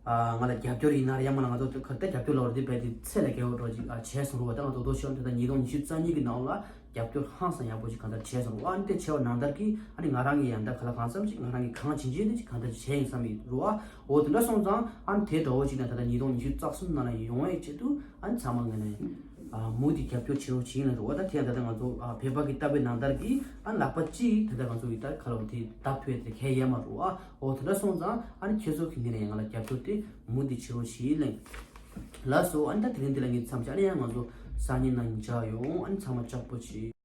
ཨ་ང་ལ་རྒྱབ་སྐྱོར་ཡིན་ན་རེད། ཡང་མིན་ན་ང་ཚོ་ག་ད་རྒྱབ་སྐྱོར་ལབ་རེད་དེ་རྦད་དེ་ཚད་ལས་བརྒལ་བ་འདྲ་ཅིག་ཨ་བྱས་སོང་རེད་བ། ད་ང་རྡོག་རྡོག་ཤོད་ད་ལྟ་ཉིས་སྟོང་ཉི་ཤུ་རྩ་གཉིས་ཀྱི་ནང་ལ་རྒྱབ་སྐྱོར་ཧང་སང་ཡག་པོ་ཅིག་གང་ལྟར་བྱས་སོང་རེད་བ། ཨ་ནི་དེ་བྱས་པ་ནང་ལྟར་གྱི་ཨ་ནི་ང་རང་གི་ཡང་ད་ག་ལ་གང་འཚམ་ཅིག་ང་རང་གི་གང་བྱིན་ཅིག་ནི་ཅིག་གང་ལྟར་བྱས་ཡིན་བསམ་ཡོད་རེད་བ། འོ་དེ་འདྲ་སོང་ཙང་ཨ་ནི་དེ་འདྲ་བོ་ཅིག་ནས་ད་ལྟ་ཉིས་སྟོང་ཉི་ཤུ་རྩ་གསུམ་ནང་ལ་ཡོང་བའི་ཆེད་དུ་ཨ་ནི་ཚང་མ་ངོས་ནས་ཨ་མུ་མཐུད་རྒྱབ་སྐྱོར་བྱེད་རོགས་བྱེད་ཡིན་ལབ་རེད་བ། ད་དེ་ཡང་ད་ལྟ་ང་ཚོ་ཨ་བོད་པ་གི་ལྟ་བའི་ནང་ལྟར་གྱི་ཨ་ནི་ལག་པ་གཅིག་ད་ལྟ་ང་ཚོ་གི་ད་ག་ལ་བ་དེ་བརྡབ་ཐུབ་ཡ་དེ་གལ་ཡོད་མ་རེད་བ། འོ་དེ་འདྲ་སོང་ཙང་ཨ་ནི་ཁྱེད་ཚོ་གི་ངོས་ནས་ང་ལ་རྒྱབ་སྐྱོར་དེ་མུ་མཐུད་བྱེད་རོགས་བྱེད་ཡིན་ལབ། ལགས་སོ། ཨ་ནི་ད་དེ་རིང་འདི་ལ་ངས་མཚམས་བཞག་ཨ་ནི་ཡང་ང་ཚོ་སང་ཉིན་ནང་མཇལ་ཡོང་། ཨ་ནི་ཚང་མ་ལྕགས་པོ་བྱེད།